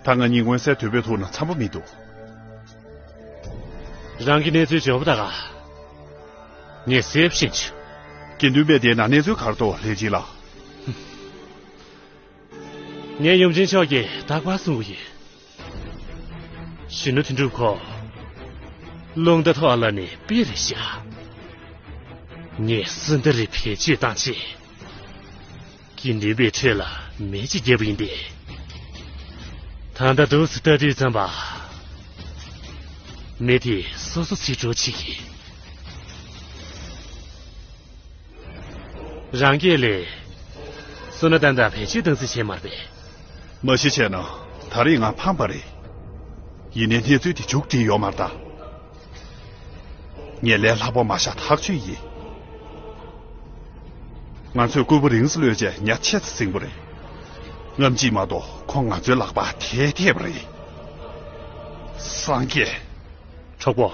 ད་ང་གཉིས་མངོན་གསལ་དོད་པོས་ཐུག་ན་འཚམ་པོ་མི་འདུག་རང་གི་གནས་ཚུལ་འབྱོར་པ་ད་ག་ངས་གསལ་པོ་ཤེས་བྱུང་། དགེ་འདུན་པའི་སྡེའི་ནང་གནས་ཚུལ་ག་རེ་འདུག་ལྷས་སྦྱིན་ལགས། ངས་ཡུམ་ཆེན་མཆོག་གིས་རྟག་པར་གསུང་གི་ཡོད། གཞོན་ནུ་དོན་གྲུབ་ཁོ། རླུང་རྟ་ཐོག་ལ་ནས་དཔེ་རེད་ཤག་ངས་སུ་འདི་རེད་བེད་སྤྱོད་བཏང་ཆེད། དགེ་འདུན་པའི་ཁྲོད་ལ་མེ་ཅིག་བརྒྱབ་པ་ཡིན་ཏེ། ད་ལྟ་འདུག་སེ་ལྟ་དུས་ཙམ་པ། མེ་དེ་སོ་སོ་ཚིག་འགྲོ་ཆེ་གི། རང་སྐད་ལས། སོ་ན་ཏན་ཏན་བེད་སྤྱོད་བཏང་ཟེར་བྱས་མ་རེད་པས། མ་གཞི་བྱས་ན་ད་རེས་ང་ཕམ་པ་རེད། ཡིན་ནའི་གནས་ཚུལ་དེ་མཇུག་སྒྲིལ་ཡོད་མ་རེད་ད། ངས་ལས་སླ་པོ་མ་བཞག་ཐག་ཆོད་ཡིན། ང་ཚོས་སྐུད་པ་རིང་ཙམ་གློད་བྱས་ཉ་ཆེ་ཙམ་ཟིན་པ་རེད། རྔམ་བརྗིད་མ་གཏོགས་ཁོང་ང་ཚོའི་ལག་པར་དེད་ཐེབས་པ་རེད། སངས་རྒྱས། གྲོགས་པོ།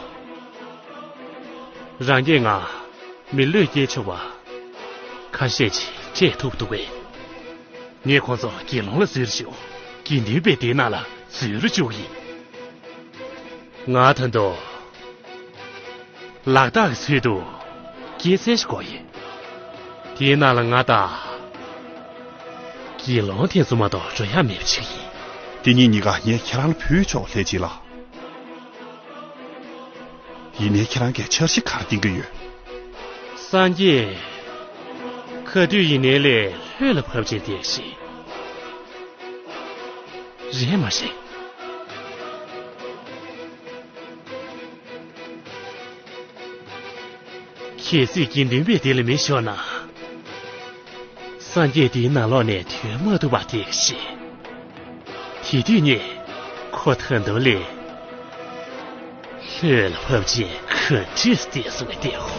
རང་གིས་ང་མི་བློས་སྐྱེལ་ཆོག་པ་ཁ་ཤས་ཅིག་སྤྲད་ཐུབ་འདུག་པས། ངས་ཁོང་ཚོ་དགེ་སློང་ལ་འཛུལ་ཞུ། དགེ་འདུན་པའི་སྡེ་ནང་ལ་འཛུལ་རུ་བཅུག་ཡིན། ང་ད་དུང་ལག་རྟགས་ཀྱི་ཚུལ་དུ་སྐྱེད་ཚལ་ཞིག་དགོས་ཡོད། དེའི་ནང་ལ་ང་དང་དགེ་སློང་དེ་ཚོ་མ་གཏོགས་འགྲོ་ཡག་མེད་པ་ཞིག་ཡིན། དེ་གཉིས་གཉིས་ཀ་ངས་ཁྱེད་རང་ལ་ཕུལ་ཆོག་ལྷས་སྦྱིན་ལགས། ཡིན་ནའི་ཁྱེད་རང་གིས་འཆར་གཞི་ག་རེ་འདིང་གི་ཡོད། སངས་རྒྱས། ག་དུས་ཡིན་ནའི་ལས་ལྷོད་ལ་བབས་ཅན་དེ་ཞིག་རེད་མ་རེད། གལ་སྲིད་དགེ་འདུན་པའི་སྡེ་ལ་མེ་ཤོར་ན། སངས་རྒྱས་དེའི་ནང་ལོགས་ནས་ཐོན་མ་ཐུབ་པ་དེ་ཤེས། དེ་དུས་ངས་ཁོ་ད་དུང་ལས་ལྷོད་ལ་བབས་ཅན་ག་འདྲས་བལྟས་སོང་བས་བལྟས་ཧོ།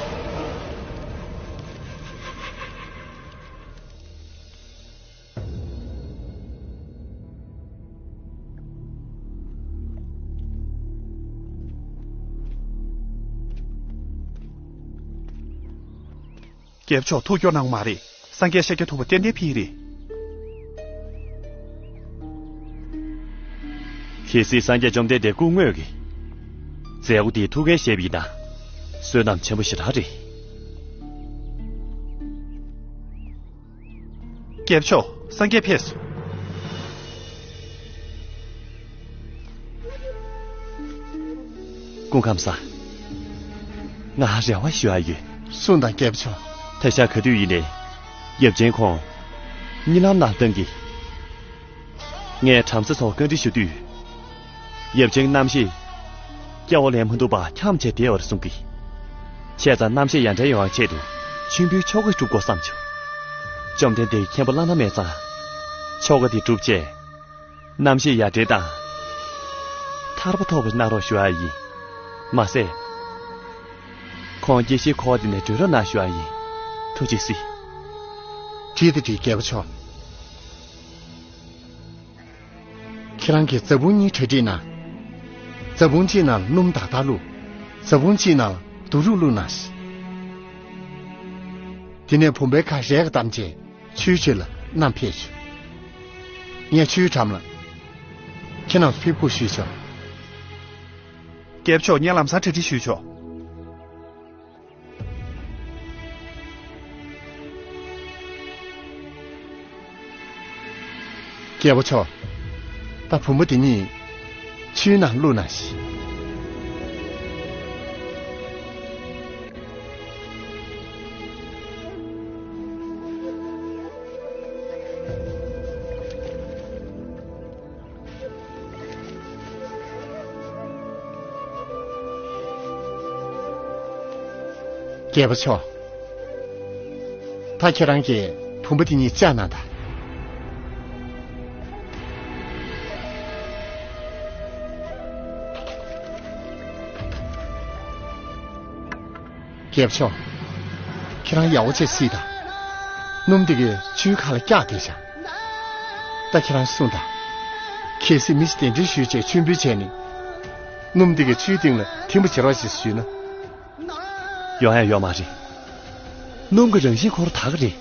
རྒྱལ་པོ་མཆོག་ཐུགས་སྐྱོ་གནང་མ་རེད། སངས་རྒྱས་ཤཱཀྱ་ཐུབ་པ་ཏན་ཏན་ཕེབས་རེད། གལ་སྲིད་སངས་རྒྱས་བཅོམ་ལྡན་འདས་སྐུ་དངོས་ཀྱིས་མཛད་སྒོ་འདིའི་ཐུགས་འགན་བཞེས་པ་ཡིན་ན། བསོད་ནམས་ཆེན་པོ་ཞེ་དྲག་རེད། རྒྱལ་པོ་མཆོག་སངས་རྒྱས་ཕེབས་སོང་། སྐུ་ཁམས་བཟང་། ང་རེ་བ་ཞུ་ཡ་ཡོད། གསུངས་དང་རྒྱལ་པོ་མཆོག་ད་ཤ་ག་དུས་ཡིན་ནའི་ཡབ་ཆེན་ཁོང་གཉིད་ལམ་ནང་བཏང་གི། ངས་བྲམ་ཟེ་ཚོར་བཀའ་འདྲི་ཞུ་དུས། ཡབ་ཆེན་རྣམ་ཤེས་སྐྱེ་བ་ལེན་མ་ཐུབ་པ་འཁྱམས་བྱས་བསྡད་པ་རེད་གསུང་གི། བྱས་ཙང་རྣམ་ཤེས་ཡར་འདྲེན་ཡོང་བའི་ཆེད་དུ་མཆོད་འབུལ་ཆོ་ག་སྒྲུབ་དགོས་བསམ་བྱུང་། བཅོམ་ལྡན་འདས་ཀྱིས་མཁྱེན་པ་བླ་ན་མེད་ཙང་། ཆོ་ག་དེ་སྒྲུབ་བྱས། རྣམ་ཤེས་ཡར་འདྲེན་དང་། ཐར་པ་ཐོབ་པ་གནང་རོགས་ཞུ་ཡ་ཡིན། མ་ཟད། ཁོང་སྐྱེ་ཤིའི་འཁོར་བ་འདི་ནས་སྒྲོལ་རོགས་གནང་ཞུ་ཡ་ཡིན། ཐུགས་རྗེ་གཟིགས། བྲིས་ཏེ་བྲིས། རྒྱལ་པོ་མཆོག་ཁྱེད་རང་གིས་རྫ་བུང་གཉིས་གྲ་སྒྲིག་གནང་། རྫ་བུང་གཅིག་ནང་ལ་སྣུམ་དག་དག་བླུགས། རྫ་བུང་གཅིག་ནང་ལ་བསྡུ་རུག་བླུགས་གནང་ཞིག་དེ་ནས་བུམ་པའི་ཁར་རས་ཀ་བསྡམས་བྱས་ཆུའི་ཁྲོད་ལ་བསྣམས་ཕེབས་ཤོག་ངས་ཆུའི་འགྲམ་ལ་ཁྱེད་རྣམས་ཕེབས་སྒུག་ཞུས་ཆོག་རྒྱལ་པོ་མཆོག་ངས་ལམ་སང་གྲ་སྒྲིག་ཞུས་ཆོག་རྒྱལ་པོ་མཆོག་ད་བུམ་པ་འདི་གཉིས་ཆུའི་ནང་བླུགས་གནང་ཞིག་རྒྱལ་པོ་མཆོག་ད་ཁྱེད་རང་གིས་བུམ་པ་དེ་གཉིས་བཅག་གནང་དང་། རྒྱལ་པོ་མཆོག་ཁྱེད་རང་ཡག་པོ་བྱས་གཟིགས་དང་། སྣུམ་དེ་གས་ཆུའི་ཁ་ལ་བཀྱགས་བསྡད་བཞག་ད་ཁྱེད་རང་གསུངས་དང་། གལ་སྲིད་མི་ཞིག་གདན་འདྲེན་ཞུས་བྱས་མཆོད་འབུལ་བྱས་ནས། སྣུམ་དེ་གས་ཆུའི་སྟེང་ལ་ཐིམ་པ་བྱེད་རོགས་ཞེས་ཞུས་ན། ཡོང་ཡ་ཡོད་མ་རེད། སྣུམ་གྱི་རང་བཞིན་ཁོ་རང་དག་གི་རེད།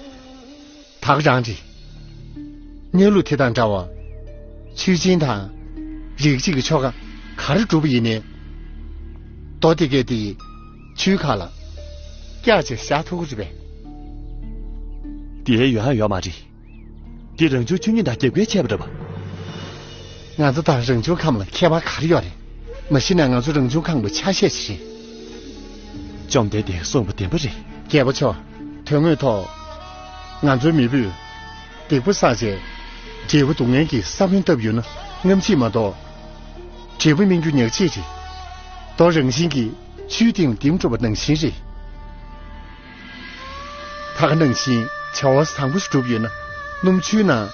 དག་རང་རེད། གནས་ལུགས་དེ་དང་འདྲ་བར། ཆོས་སྦྱིན་དང་། རིགས་གཅིག་གི་ཆོ་ག་ག་རེ་སྒྲུབ་པ་ཡིན་ནའི། རྡོ་དེ་གས་དེ་ཆུའི་ཁ་ལ་བཀྱགས་བྱས་བཞག་ཐུབ་ཀྱི་རེད་པས། དེ་ཡོང་ཡ་ཡོད་མ་རེད། དེ་རང་བྱུང་ཆོས་ཉིད་དང་རྒྱབ་འགལ་བྱས་པ་འདྲ་བ། ང་ཚོ་དང་རང་བྱུང་ཁམས་ལ་ཁྱད་པར་ག་རེ་ཡོད་རེད། མ་གཞི་ནས་ང་ཚོ་རང་བྱུང་ཁམས་ཀྱི་ཆ་ཤས་ཤིག་རེད། བཅོམ་ལྡན་འདས་གསུངས་པ་བདེན་པ་རེད། རྒྱལ་པོ་མཆོག་དོན་དངོས་ཐོག་ང་ཚོའི་མེས་པོས་སྡིག་པ་བསགས་བྱས། འབྲས་བུ་སྡུག་བསྔལ་གྱི་ས་བོན་བཏབ་ཡོད་ན་རྔམ་བརྗིད་མ་གཏོགས། འབྲས་བུ་སྨིན་རྒྱུ་ཉག་གཅིག་རེད། རྡོ་རང་བཞིན་གྱིས་ཆུའི་སྟེང་ལ་ལྡེམ་འགྲོ་བ་ནང་བཞིན་རེད། ད་ག་ནང་བཞིན་བྱ་བ་བཟང་པོ་ཞིག་བསྒྲུབས་ཡོད་ན། སྣུམ་ཆུའི་ནང་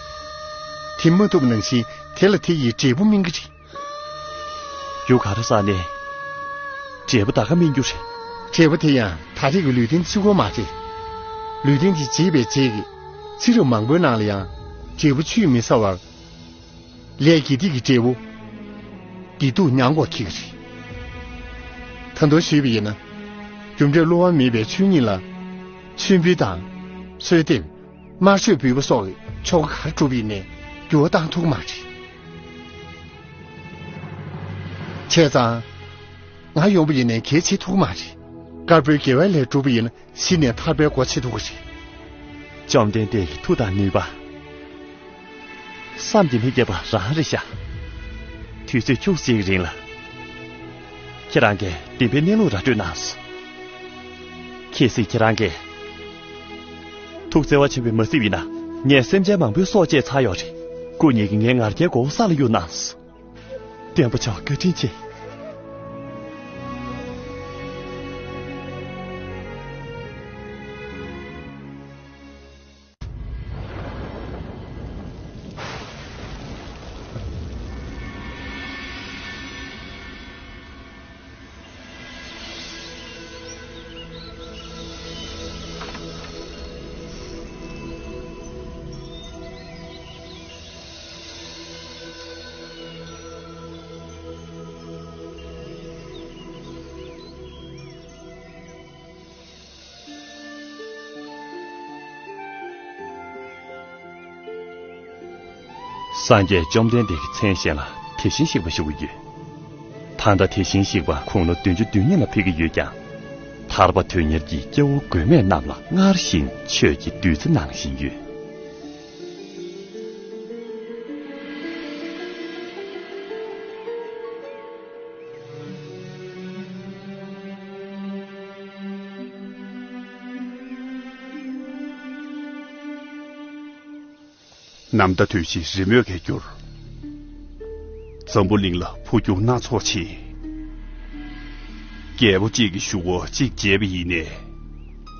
ཐིམ་མ་ཐུབ་ནང་བཞིན་དེ་ལ་དེ་ཡི་འབྲས་བུ་སྨིན་གྱི་རེད། རྒྱུ་ག་རེ་བསགས་ནས་འབྲས་བུ་ད་ག་སྨིན་རྒྱུ་རེད། འབྲས་བུ་དེ་ཡང་ད་རེས་ཀྱི་ལུས་རྟེན་གཅིག་པོ་མ་རེད། ལུས་རྟེན་དེ་བརྗེས་པའི་རྗེས་ཀྱི་ཚེ་རབས་མང་པོའི་ནང་ལ་ཡང་འབྲས་བུ་ཆུས་མི་ཟ་བར། ལས་དགེ་སྡིག་གི་འབྲས་བུ། བདེ་སྡུག་མྱང་དགོས་ཀྱི་རེད། ད་དུང་ཞུས་པ་ཡིན་ན། རྒྱུ་འབྲས་བསླུ་བ་མེད་པའི་ཆོས་ཉིད་ལ། མཆོད་འབུལ་དང་། གསོལ་འདེབས། དམར་མཆོད་འབུལ་བ་སོགས་ཀྱི་ཆོ་ག་ག་རེ་བསྒྲུབས་ཡིན་ནའི་འགྱུར་བ་བཏང་ཐུབ་མ་རེད། བྱས་ཙང་། ང་ཡོང་བ་ཡིན་ནའི་གལ་ཆེ་ཐུབ་མ་རེད། དཀར་པོའི་དགེ་བའི་ལས་བསྒྲུབས་པ་ཡིན་ན་གཞི་ནས་ཐར་པའི་སྒོ་ཕྱེ་ཐུབ་ཀྱི་རེད། བཅོམ་ལྡན་འདས་ཀྱི་མཐུ་དང་ནུས་པ། བསམ་གྱིས་མི་ཁྱབ་པ་རང་རེད་ཤག་དུས་ཚོད་ཁྱུག་ཅིག་རིང་ལ། ཁྱེད་རང་གིས་བདེན་པའི་གནས་ལུགས་ར་སྤྲོད་གནང་སོང་། གལ་སྲིད་ཁྱེད་རང་གིས་ཐུགས་བརྩེ་བ་ཆེན་པོས་མ་གཟིགས་པ་ཡིན་ན། ངས་སེམས་ཅན་མང་པོའི་སྲོག་བཅད་ཚར་ཡོད་རེད། སྐུ་ཉིད་ཀྱིས་ངའི་ངར་སྐད་མགོ་བོ་ས་ལ་གཡུག་གནང་སོང་། བསྟན་པ་མཆོག་བཀའ་དྲིན་ཆེ། སངས་རྒྱས་བཅོམ་ལྡན་འདས་ཀྱི་མཚན་གཞན་ལ་དེ་བཞིན་གཤེགས་པ་ཞུ་གི་ཡོད། ད་ལྟ་དེ་བཞིན་གཤེགས་པ་དགུང་ལོ་བདུན་ཅུ་དོན་གཉིས་ལ་ཕེབས་ཀྱི་ཡོད་ཀྱང་། ཐར་པ་དོན་གཉེར་གྱི་སྐྱེ་བོ་མགོན་མེད་རྣམས་ལ་སྔར་བཞིན་ཆོས་ཀྱི་བདུད་རྩི་གནང་བཞིན་ཡོད། ནམ་ཟླ་དུས་བཞི་རི་མོས་ཀྱིས་བསྒྱུར། འཛམ་བུ་གླིང་ལ་འཕོ་འགྱུར་སྣ་ཚོགས་ཕྱིན། རྒྱལ་པོ་གཅིག་གི་གཞུག་གུ་གཅིག་བྱས་པ་ཡིན་ནའི།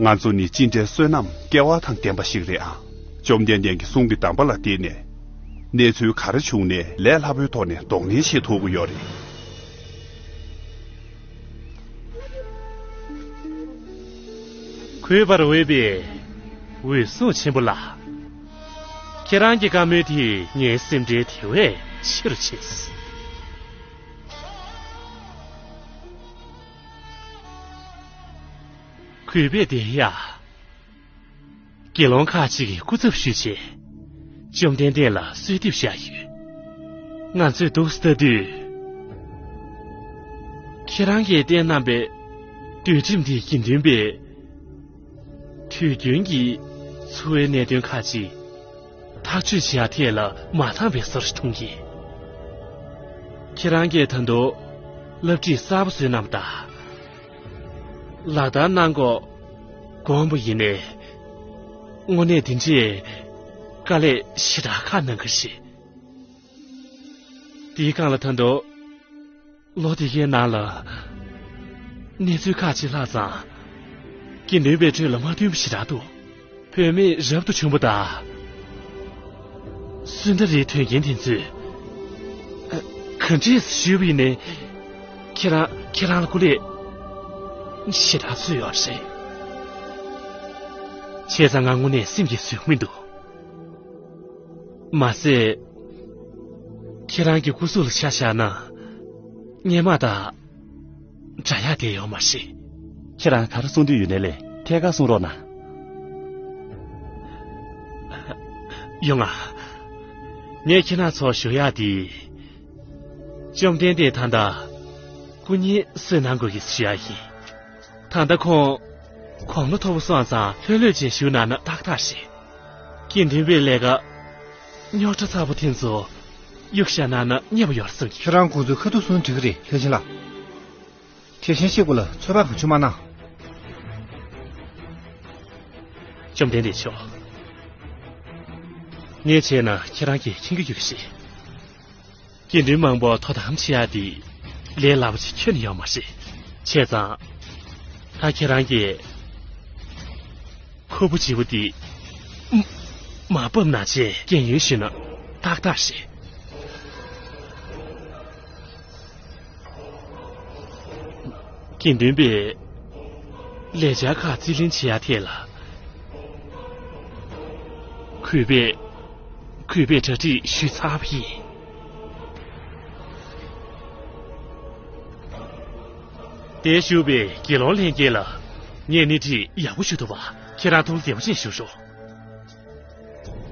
ང་ཚོ་ནི་ཅི་འདྲའི་བསོད་ནམས་སྐལ་བ་དང་ལྡན་པ་ཞིག་རེད་ཨང་། བཅོམ་ལྡན་འདས་ཀྱི་གསུང་གི་གདམས་པ་ལ་བརྟེན་ནས། གནས་ཚུལ་ག་རེ་བྱུང་ནའི་ལས་སླ་པོའི་ཐོག་ནས་གདོང་ལེན་བྱེད་ཐུབ་ཀྱི་ཡོད་རེད། གུས་པར་འོས་པའི་འོད་སྲུང་ཆེན་པོ་ལགས། ཁྱེད་རང་གི་བཀའ་མོལ་དེས་ངའི་སེམས་ཁྲལ་དེ་བས་ཆེ་རུ་ཕྱིན། གུས་པས་བདེན་ཡ། དགེ་སློང་ཁག་ཅིག་གིས་སྐུ་ཚབ་ཞུས་བྱས། བཅོམ་ལྡན་འདས་ལ་གསོལ་འདེབས་བཞག་ཡོད། ང་ཚོས་འདུག་སེ་ལྟ་དུས། ཁྱེད་རང་གིས་བསྟན་གནང་པའི་འདུལ་ཁྲིམས་འདིའི་དགེ་འདུན་པས། དུས་རྒྱུན་གྱི་འཚོ་བའི་གནད་དོན་ཁག་ཅིག་ཐག་གཅོད་བྱེད་ཡ་ཐད་ལ་མ་འདང་བའི་བཟོ་འདྲ་མཐོང་གི། ཁྱེད་རང་གིས་ད་དུང་བསླབ་ཁྲིད་གསར་པ་བཟོས་གནང་བ་དང་། ལག་བསྟར་གནང་དགོས་དགོངས་པ་ཡིན་ནའི། དངོས་གནས་འདི་འདྲས་དཀའ་ལས་ཞེ་དྲག་ཁག་གནང་གི་རེད། དེའི་སྒང་ལ་ད་དུང་ལོ་དེ་གའི་ནང་ལ་གནས་ཚུལ་ཁག་ཅིག་ལྷག་ཙང་དགེ་འདུན་པའི་ཁྲོད་ལ་མ་མཐུན་པ་ཞེ་དྲག་འདུག་བུད་མེད་རབ་ཏུ་བྱུང་བ་དང་། སུ་འདྲ་རེད་དོན་རྐྱེན་དེ་ཚོས་ག་འདྲས་ཞུས་པ་ཡིན་ནའི། ཁྱེད་རང་ཁྱེད་རང་ལ་སྐུ་ལས་ཞེ་དྲག་བཟོས་ཡོད་རེད། བྱས་ཙང་ང་དངོས་གནས་སེམས་ཀྱིས་བཟོད་མི་འདུག་མ་ཟད། ཁྱེད་རང་གི་སྐུ་གཟུགས་ལ་ཆ་བཞག་ན། སྔས་མ་དང་འདྲ་ཡག་དེ་ཡོད་མ་རེད། ཁྱེད་རང་ག་རེ་གསུང་འདོད་ཡོད་ནའི་ལས་ཐད་ཀར་གསུང་རོགས་གནང་། ཡོང་ང་། ངས་ཁྱེད་རང་ཚོར་ཞུ་ཡག་དེ། བཅོམ་ལྡན་འདས་ད་ལྟ་སྐུ་ཉིད་གསོལ་གནང་དགོས་ཀྱི་ཞུ་ཡག་ཡིན། ད་ལྟ་ཁོང་དགུང་ལོ་མཐོ་པོ་སོང་ཙང་ལྷོད་ལྷོད་བྱས་བཞུགས་གནང་ན་ཏག་ཏག་རེད། དགེ་འདུན་པའི་ལས་ཀ་རྙོག་དྲ་ཚ་པོ་དེ་ཚོ་གཡུག་བཞག་གནང་ན་མཉེས་པོ་ཡོད་བསམ་གྱི། ཁྱེད་རང་ཁོང་ཚོའི་ཁ་ཐུག་གསུང་འགྲིག་གི་རེད། ལྷས་བྱིན་ལགས། དེ་བཞིན་གཤེགས་པ་ལ་ཚོད་དཔག་གང་བྱུང་མ་གནང་། བཅོམ་ལྡན་འདས་མཆོག་ངས་བྱས་ན་ཁྱེད་རང་གིས་མཁྱེན་གྱི་ཡོད་ཀྱི་རེད། དགེ་འདུན་མང་པོ་དོ་དམ་བྱེད་ཡག་འདི་ལས་སླ་པོ་ཞིག་ཁྱོན་ནས་ཡོད་མ་རེད། བྱས་ཙང་། ད་ཁྱེད་རང་གིས་ཁུར་པོ་བརྗེ་པོ་འདི་མ་མ་ཕབ་ན་བྱས་རྒན་ཡོལ་ཞུས་ན་ཏག་ཏག་རེད། དགེ་འདུན་པས་ལས་འཆར་ཁག་རྩིས་ལེན་བྱེད་ཡག་ཐད་ལ། གུས་པས་གུས་པས་གྲ་སྒྲིག་ཞུས་ཚར་བ་ཡིན། དེར་བཞུགས་པའི་དགེ་སློང་ལྷན་རྒྱས་ལ་ངས་སྣེ་ཁྲིད་ཡག་པོ་ཞུ་ཐུབ་པ་ཁྱེད་རང་ཐུགས་བདེ་པོ་བྱས་བཞུགས་རོགས།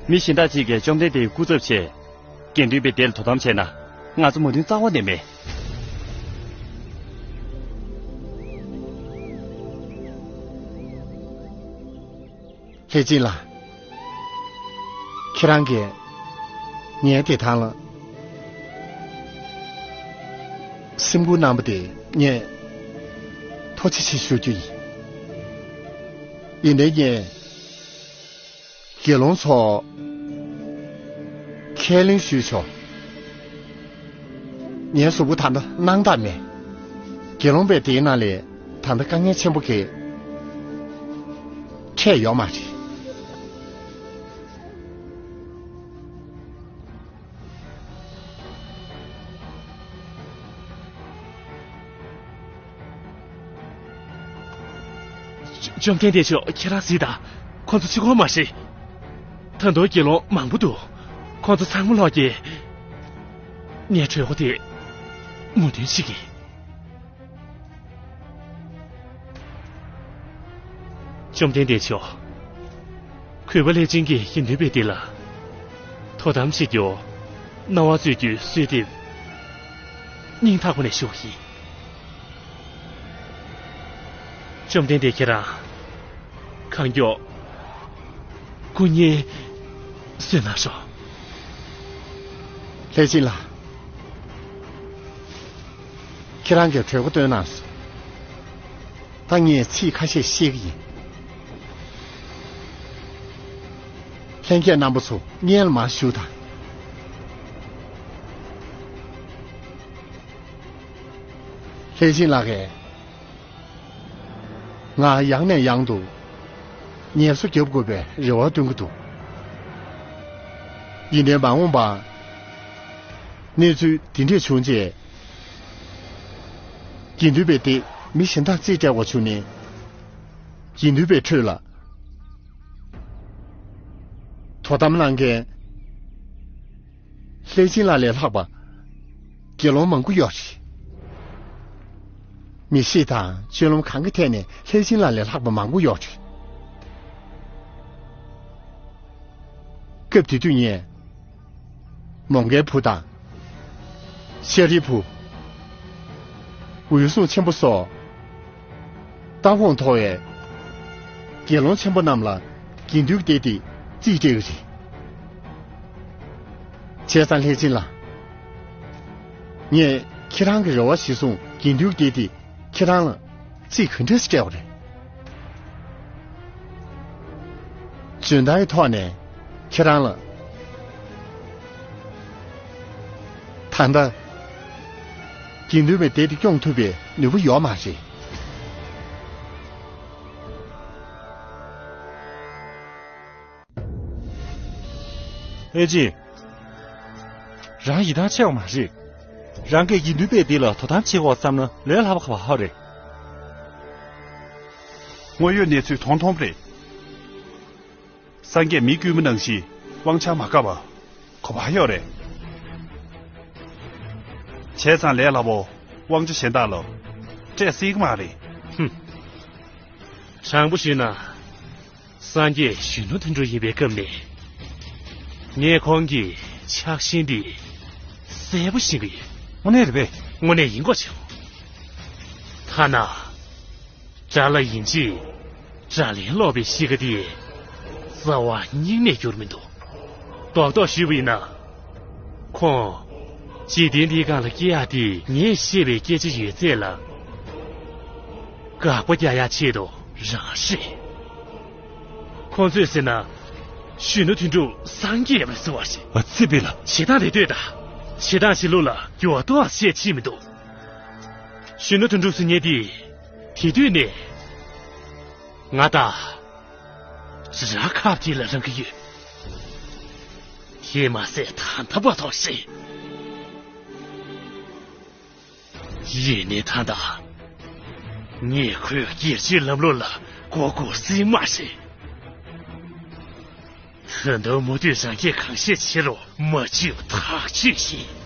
མི་གཞན་དག་ཅིག་གིས་བཅོམ་ལྡན་འདས་ཀྱི་སྐུ་ཚབ་བྱས། དགེ་འདུན་པའི་སྡེ་ལ་དོ་དམ་བྱས་ན། ང་ཚོ་མོས་མཐུན་རྩ་བ་ནས་མེད། ལྷས་བྱིན་ལགས། ཁྱེད་རང་གིས་ངའི་བདེ་ཐང་ལ་སེམས་ཁུར་གནང་བ་དེ་ངས་ཐུགས་རྗེ་ཆེ་ཞུ་རྒྱུ་ཡིན། ཡིན་ནའི་ངས། དགེ་སློང་ཚོ། ཁས་ལེན་ཞུས་ཆོག་ངའི་གཟུགས་པོ་ད་ལྟ་སྣང་དག་མེད། དགེ་སློང་པས་དེའི་ནང་ལས་ད་ལྟ་དཀའ་ངལ་ཆེན་པོ་གི་འཕྲད་ཡོད་མ་རེད། བཅོམ་ལྡན་འདས་མཆོག་ཁྱེད་རང་གཟིགས་དང་། ཁོང་ཚོ་གཅིག་པོ་མ་རེད། ད་དུང་དགེ་སློང་མང་པོ་འདུག་ཁོང་ཚོ་ཚང་མ་ལོག་གིས་ངའི་གྲོད་ཁོག་དེ་མོས་མཐུན་བྱེད་ཀྱི། བཅོམ་ལྡན་འདས་མཆོག་གུས་པ་ལྷས་བྱིན་གྱིས་དགེ་འདུན་པའི་སྡེ་ལ་དོ་དམ་བྱེད་རྒྱུར་རྣ་བ་གཙོས་རྒྱུའི་གསོལ་འདེབས་སྙིང་ཐག་པ་ནས་ཞུ་བ་ཡིན། བཅོམ་ལྡན་འདས་ཁྱེད་རང་གང་མགྱོགས་སྐུ་ཉིད་གསོལ་གནང་ཤོག་ལྷས་བྱིན་ལགས། ཁྱེད་རང་གིས་གྲོས་འགོ་བཏོན་གནང་སོང་། ད་ངས་ཚིག་ཁ་ཤས་བཤད་ཀྱི་ཡིན། ལྷན་རྒྱས་རྣམ་པ་ཚོ་སྔོན་ལ་མར་བཞུགས་དང་། ལྷས་བྱིན་ལགས་ཀྱིས་ང་ཡང་ནས་ཡང་དུ་ངལ་གསོ་རྒྱབ་དགོས་པའི་རེ་བ་བཏོན་གྱི་འདུག། ཡིན་ནའི་མ་འོངས་པར་གནས་ཚུལ་འདི་འདྲས་བྱུང་རྗེས། དགེ་འདུན་པའི་སྡེས་མི་གཞན་དག་རྩིས་སྤྲད་པ་བྱུང་ནས། དགེ་འདུན་པའི་ཁྲོད་ལ་དོ་དམ་གནང་མཁན་ལྷས་བྱིན་ལགས་ལས་ལྷག་པ་དགེ་སློང་མང་པོ་ཡོད་རེད། མི་གཤིས་དང་སྤྱོད་ལམ་གང་གི་ཐད་ནས་ལྷས་བྱིན་ལགས་ལས་ལྷག་པ་མང་པོ་ཡོད་རེད། སྐབས་དེ་དུས་ངས་མོའུ་འགལ་བུ་དང་ཤཱ་རིའི་བུ། འོད་སྲུང་ཆེན་པོ་སོགས་རྟ་བོང་མཐོ་བའི་དགེ་སློང་ཆེན་པོ་རྣམས་ལ་དགེ་འདུན་སྡེ་དེ་རྩིས་སྤྲད་ཡོད་རེད། བྱས་ཙང་ལྷས་བྱིན་ལགས། ངས་ཁྱེད་རང་གི་རེ་བ་གཞིར་བཟུང་དགེ་འདུན་སྡེ་དེ་ཁྱེད་རང་ལ་རྩིས་ག་འདྲས་སྤྲད་པ་རེད། འཇོན་ཐང་གི་ཐོག་ནས་ཁྱེད་རང་ལ་ད་ལྟ་དགེ་འདུན་པའི་སྡེ་དེ་སྐྱོང་ཐུབ་པའི་ནུས་པ་ཡོད་མ་རེད། ཨེ་ཅི། རང་ཡིད་ཐང་ཆད་པ་མ་རེད། རང་གིས་དགེ་འདུན་པའི་སྡེ་ལ་དོ་དམ་བྱེད་དགོས་བསམ་ན་ལས་སླ་པོ་ག་པར་ཡོད་རེད། དངོས་ཡོད་གནས་ཚུལ་མཐོང་མཐོང་རེད། སངས་རྒྱས་མི་དཀྱུས་མ་ནང་བཞིན་དབང་ཆ་མ་བཀབ་པ་ག་པར་ཡོད་རེད། བྱས་ཙང་ལས་སླ་པོ་དབང་ཆ་གཞན་དག་ལ་སྤྲད་སྲིད་ཀྱི་མ་རེད། ཧུམ། དྲང་པོ་ཞུས་ན། སངས་རྒྱས་གཞོན་ནུ་དོན་གྲུབ་ཡིན་པའི་སྐབས་ནས། ངས་ཁོང་གི་ཆགས་ཞེན་འདི་གསལ་པོ་ཤེས་ཀྱི་ཡོད། དངོས་གནས་རེད་པས། དངོས་གནས་ཡིན་དགོས་བྱུང་། ཐ་ན། དགྲ་ལྷ་ཡིན་ཕྱིར་དགྲ་ལན་སློག་པའི་གཤིས་ཀ་དེ་རྩ་བ་ཉིད་ནས་འགྱུར་མི་འདུག། རྡོག་རྡོག་ཞུས་པ་ཡིན་ན། ཁོང་འཇིག་རྟེན་འདིའི་སྒང་ལ་སྐྱེ་ཡག་དེ་ངས་བཤད་པའི་སྐད་ཆ་ཡོད་ཚད་ལ་དགག་པ་རྒྱག་ཡག་ཆེད་དུ་རང་རེད། ཁོང་ཚོས་ཟེར་ན། གཞོན་ནུ་དོན་གྲུབ་སངས་རྒྱས་ཡིན་པ་ཟེར་བ་ཞིག། ཨ་ཙི་པི་ལ། བྱེད་སྟངས་དེ་ལྟོས་དང་། བྱེད་སྟངས་ཤིག་ལུགས་ལ་འགྱུར་བ་གཏོང་བ་ཞེས་བྱེད་མི་འདུག། གཞོན་ནུ་དོན་གྲུབ་ཟེར་མཁན་དེ། དེ་དུས་ནས། ང་དང་། ར་ཁབ་དེ་ལ་རང་གི་ཡོད། དེས་མ་ཟད་ད་ལྟ་བར་དུ་ཞིག། ཡིན་ནའི་ད་ལྟ། ངས་ཁོའི་སྒེར་གྱི་ལམ་ལུགས་ལ་མགོ་སྒུར་སྲིད་མ་རེད། ད་དུང་མུ་མཐུད་རང་སྐད་གང་ཤེས་བྱེད་རོགས། མ་བྱེད་པ་ཐག་ཆོད་ཡིན།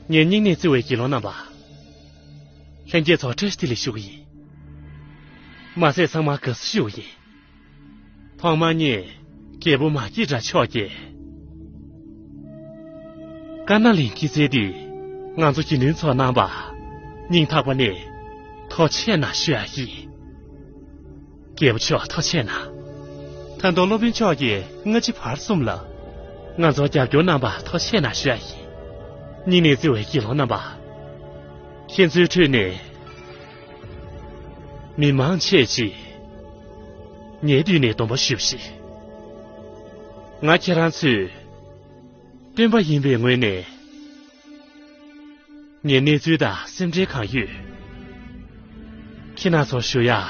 ངས་སྙིང་ནས་བརྩེ་བའི་དགེ་སློང་རྣམ་པ། ལྷན་རྒྱས་ཚོར་བཀྲ་ཤིས་བདེ་ལེགས་ཞུ་གི་ཡིན། མ་ཟད་ཚང་མར་དགའ་བསུ་ཞུ་གི་ཡིན། ཐོག་མར་ངས་རྒྱལ་པོ་མ་སྐྱེས་དགྲ་མཆོག་གིས། དཀར་ནག་གླིང་སྐྱེད་ཚལ་འདི་ང་ཚོ་དགེ་འདུན་ཚོགས་རྣམ་པ་སྙིང་ཐག་པ་ནས་ཐུགས་རྗེ་གནང་ཞུ་ཡག་ཡིན། རྒྱལ་པོ་མཆོག་ཐུགས་རྗེ་གནང་། ད་དུང་སློབ་དཔོན་མཆོག་གིས་སྔ་ཕྱི་བར་གསུམ་ལ་ང་ཚོར་རྒྱབ་སྐྱོར་གནང་བར་ཐུགས་རྗེ་གནང་ཞུ་ཡག་ཡིན། སྙིང་ནས་བརྩེ་བའི་དགེ་སློང་རྣམ་པ། ཁྱེད་ཚོའི་ཁྲོད་ནས་མི་མང་ཆེ་ཅིག་ངའི་མདུན་ནས་སྡོམ་པ་ཞུས་པ་རེད། ང་ཁྱེད་རང་ཚོའི་སྟོན་པ་ཡིན་པའི་ངོས་ནས། ངའི་གནས་ཚུལ་དང་སེམས་ཁྲལ་གང་ཡོད། ཁྱེད་རང་ཚོར་ཞུ་ཡག་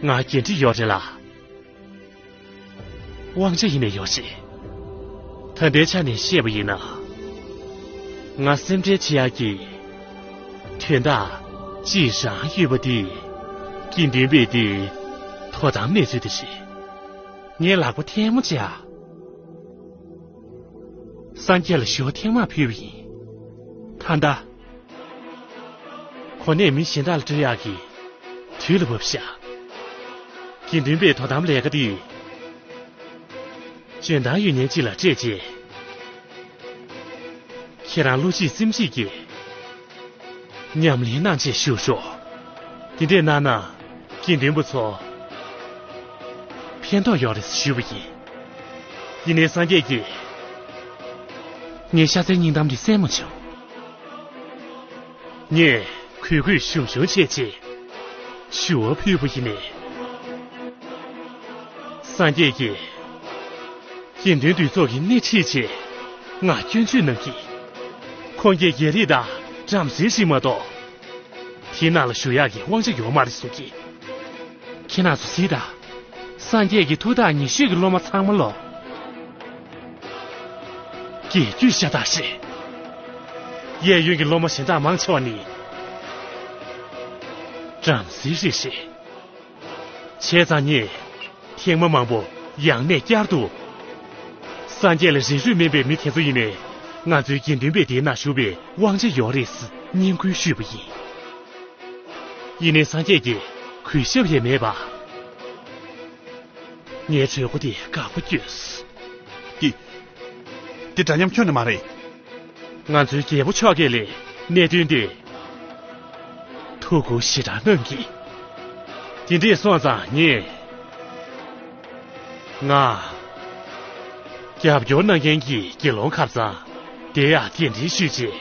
ང་འགན་འཁྲི་ཡོད་རེད་ལ། དབང་ཆ་ཡིན་ནའི་ཡོད་རེད། ད་ལྟའི་ཆ་ནས་བཤད་པ་ཡིན་ན། ང་སེམས་ཁྲལ་བྱེད་ཡག་གི་དོན་དག་ཅིག་རང་ཡོད་པ་དེ། དགེ་འདུན་པའི་སྡེའི་དོ་དམ་གནས་ཚུལ་དེ་རེད། ངས་ལག་པ་ཐལ་མོ་སྦྱར། སངས་རྒྱས་ལ་ཞུ་བ་ཐེངས་མང་ཕུལ་བ་ཡིན། ད་ལྟ། གོ་གནས་མི་གཞན་དག་ལ་སྤྲོད་ཡག་གི་དུས་ལ་བབས་ཤག། དགེ་འདུན་པའི་དོ་དམ་ལས་ཀ་འདི་འཇོན་ཐང་ཡོད་མཁན་ཅིག་ལ་སྤྲད་རྗེས། ཁྱེད་རང་བློ་གཅིག་སེམས་གཅིག་གིས་ཉམས་ལེན་གནང་ཆེད་ཞུ་ཤོག་དེ་འདྲས་གནང་ན་དགེ་འདུན་པ་ཚོ་ཕན་ཐོགས་ཡོད་རེད་ཞུས་པ་ཡིན། ཡིན་ནའི་སངས་རྒྱས་ཀྱིས་ངའི་ཤ་ཚའི་སྙིང་གཏམ་འདི་གསན་མ་བྱུང་། ངས་གུས་གུས་ཞུམ་ཞུམ་བྱས་རྗེས་ཞུ་བ་ཕུལ་བ་ཡིན་ནའི། སངས་རྒྱས་ཀྱིས་དགེ་འདུན་འདུས་ཚོགས་ཀྱི་སྣེ་ཁྲིད་རྗེས་ང་སྐྱོན་བརྗོད་གནང་གིས། ཁོང་གིས་རྒྱལ་རིགས་དང་བྲམ་ཟེ་ཞིག་མ་གཏོགས། དེའི་ནང་ལ་ཞུགས་ཡག་གི་དབང་ཆ་ཡོད་མ་རེད་གསུང་གིས། ཁྱེད་རང་ཚོ་གཟིགས་དང་། སངས་རྒྱས་ཀྱི་ཐུགས་ཐག་ཉེ་ཤོས་ཀྱི་སློབ་མ་ཚང་མ་ལོ། རྒྱལ་རྒྱུད་ཤ་སྟག་ཞིག་གཡས་གཡོན་གྱི་སློབ་མ་གཞན་དག་མང་ཆེ་བ་ནི། བྲམ་ཟེ་རེད་ཤག་བྱས་ཙང་ངས་ཐེངས་མ་མང་པོ་ཡང་ནས་བསྐྱར་དུ། སངས་རྒྱས་ལ་རེ་ལྟོས་མེད་པའི་མི་དེ་ཚོ་ཡིན་ནའི་ང་ཚོའི་དགེ་འདུན་པའི་སྡེའི་ནང་ཞུགས་པའི་དབང་ཆ་ཡོད་རེད་ཟེར་སྙན་སྐུལ་ཞུས་པ་ཡིན། ཡིན་ནའི་སངས་རྒྱས་ཀྱིས་གུས་ཞབས་ཡས་མེད་པ། ངའི་གྲོས་འགོ་དེ་དགའ་པོ་སྐྱོས། འདི། འདི་འདྲ་མཉམ་ཁྱོན་ནས་མ་རེད། ང་ཚོའི་རྒྱལ་པོ་མཆོག་གིས་ལས་གནད་དོན་དེ་ཐུགས་ཁུར་ཞེ་དྲག་གནང་གིས། དེ་འདྲས་སོང་ཙང་ངས། ང་རྒྱབ་སྐྱོར་གནང་མཁན་གྱི་དགེ་སློང་ཁ་སང་དེ་ཡང་གདན་འདྲེན་ཞུས་རྗེས།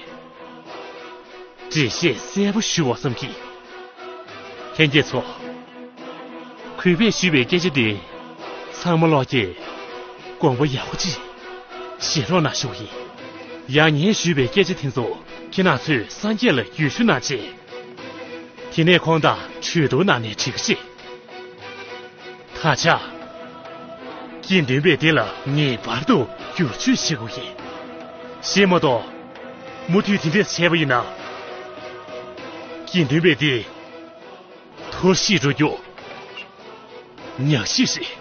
འགྲེལ་བཤད་གསལ་པོ་ཞུ་བ་བསམ་གྱིས། ལྷན་རྒྱས་ཚོ། གུས་པས་ཞུས་པའི་སྐད་ཆ་འདི། ཚང་མ་ལོག་གིས། དགོངས་པ་ཡག་པོ་ཅིག་བཞེས་རོགས་གནང་ཞུ་བ་ཡིན། ཡང་ངས་ཞུས་པའི་སྐད་ཆ་དེ་ཚོ་ཁྱེད་རང་ཚོས་སངས་རྒྱས་ལ་འགྲེལ་བཤད་གནང་རྗེས། དེ་ནས་ཁོང་དང་གྲོས་བསྡུར་གནང་ནས་འགྲིག་གི་རེད། ད་ཆ། དགེ་འདུན་པའི་སྡེ་ལ་ངེས་པར་དུ་བསྒྱུར་བཅོས་བྱེད་དགོས་ཀྱི། གཞན་མ་གཏོགས། མུ་མཐུད་དེ་འདྲས་བྱས་པ་ཡིན་ན། དགེ་འདུན་པའི་སྡེ། འཐོར་ཞིག་འགྲོ་རྒྱུ། ཉག་ཞིག་རེད།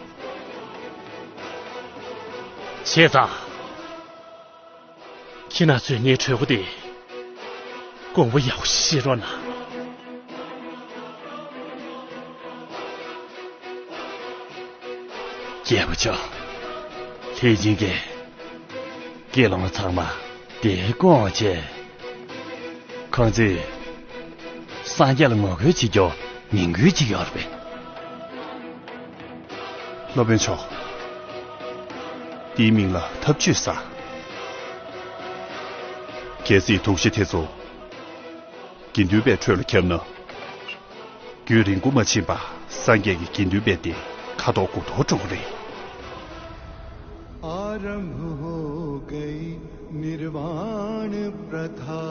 བྱས་ཙང་། ཁྱེད་རྣམ་ཚོས་ངའི་གྲོས་འགོ་དེ། དགོངས་པ་ཡག་པོ་ཞིག་བཞེས་རོགས་གནང་། རྒྱལ་པོ་མཆོག་ལྷས་སྦྱིན་གྱིས། དགེ་སློང་ཚང་མ་དེར་བསྐོང་བྱས། ཁོང་ཚོས་སངས་རྒྱས་ལ་ངོ་རྒོལ་བྱེད་རྒྱུ་མིང་འགོད་ཅིག་ཡོད་རེད་པས། སློབ་དཔོན་མཆོག་དེའི་མིང་ལ་ཐབས་ཇུས་ཟེར། གལ་སྲིད་དོགས་གཞི་དེ་ཚོ་དགེ་འདུན་པའི་ཁྲོད་ལ་ཁྱབ་ན། རྒྱུན་རིང་པོ་མ་ཕྱིན་པར་སངས་རྒྱས་ཀྱི་དགེ་འདུན་པའི་སྡེ་ཁ་དོག་དགུ་དོག་འགྲོ་གི་རེད། आरंभ हो गई निर्वाण प्रथा।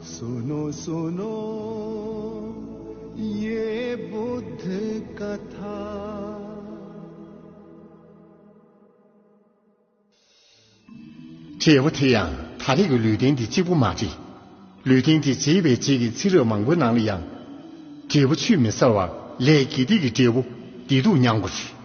सुनो सुनो ये बुद्ध कथा। འབྲས་བུ་དེ་ཡང་ད་རེས་ཀྱི་ལུས་རྟེན་འདི་གཅིག་པུ་མ་རེད། ལུས་རྟེན་འདི་མཛེས་པའི་རྗེས་ཀྱི་ཚེ་རབས་མང་པོའི་ནང་ལ་ཡང་། འབྲས་བུ་ཆུད་མི་ཟ་བར་ལས་དགེ་སྡིག་གི་འབྲས་བུ་བདེ་སྡུག་མྱང་དགོས་རེད།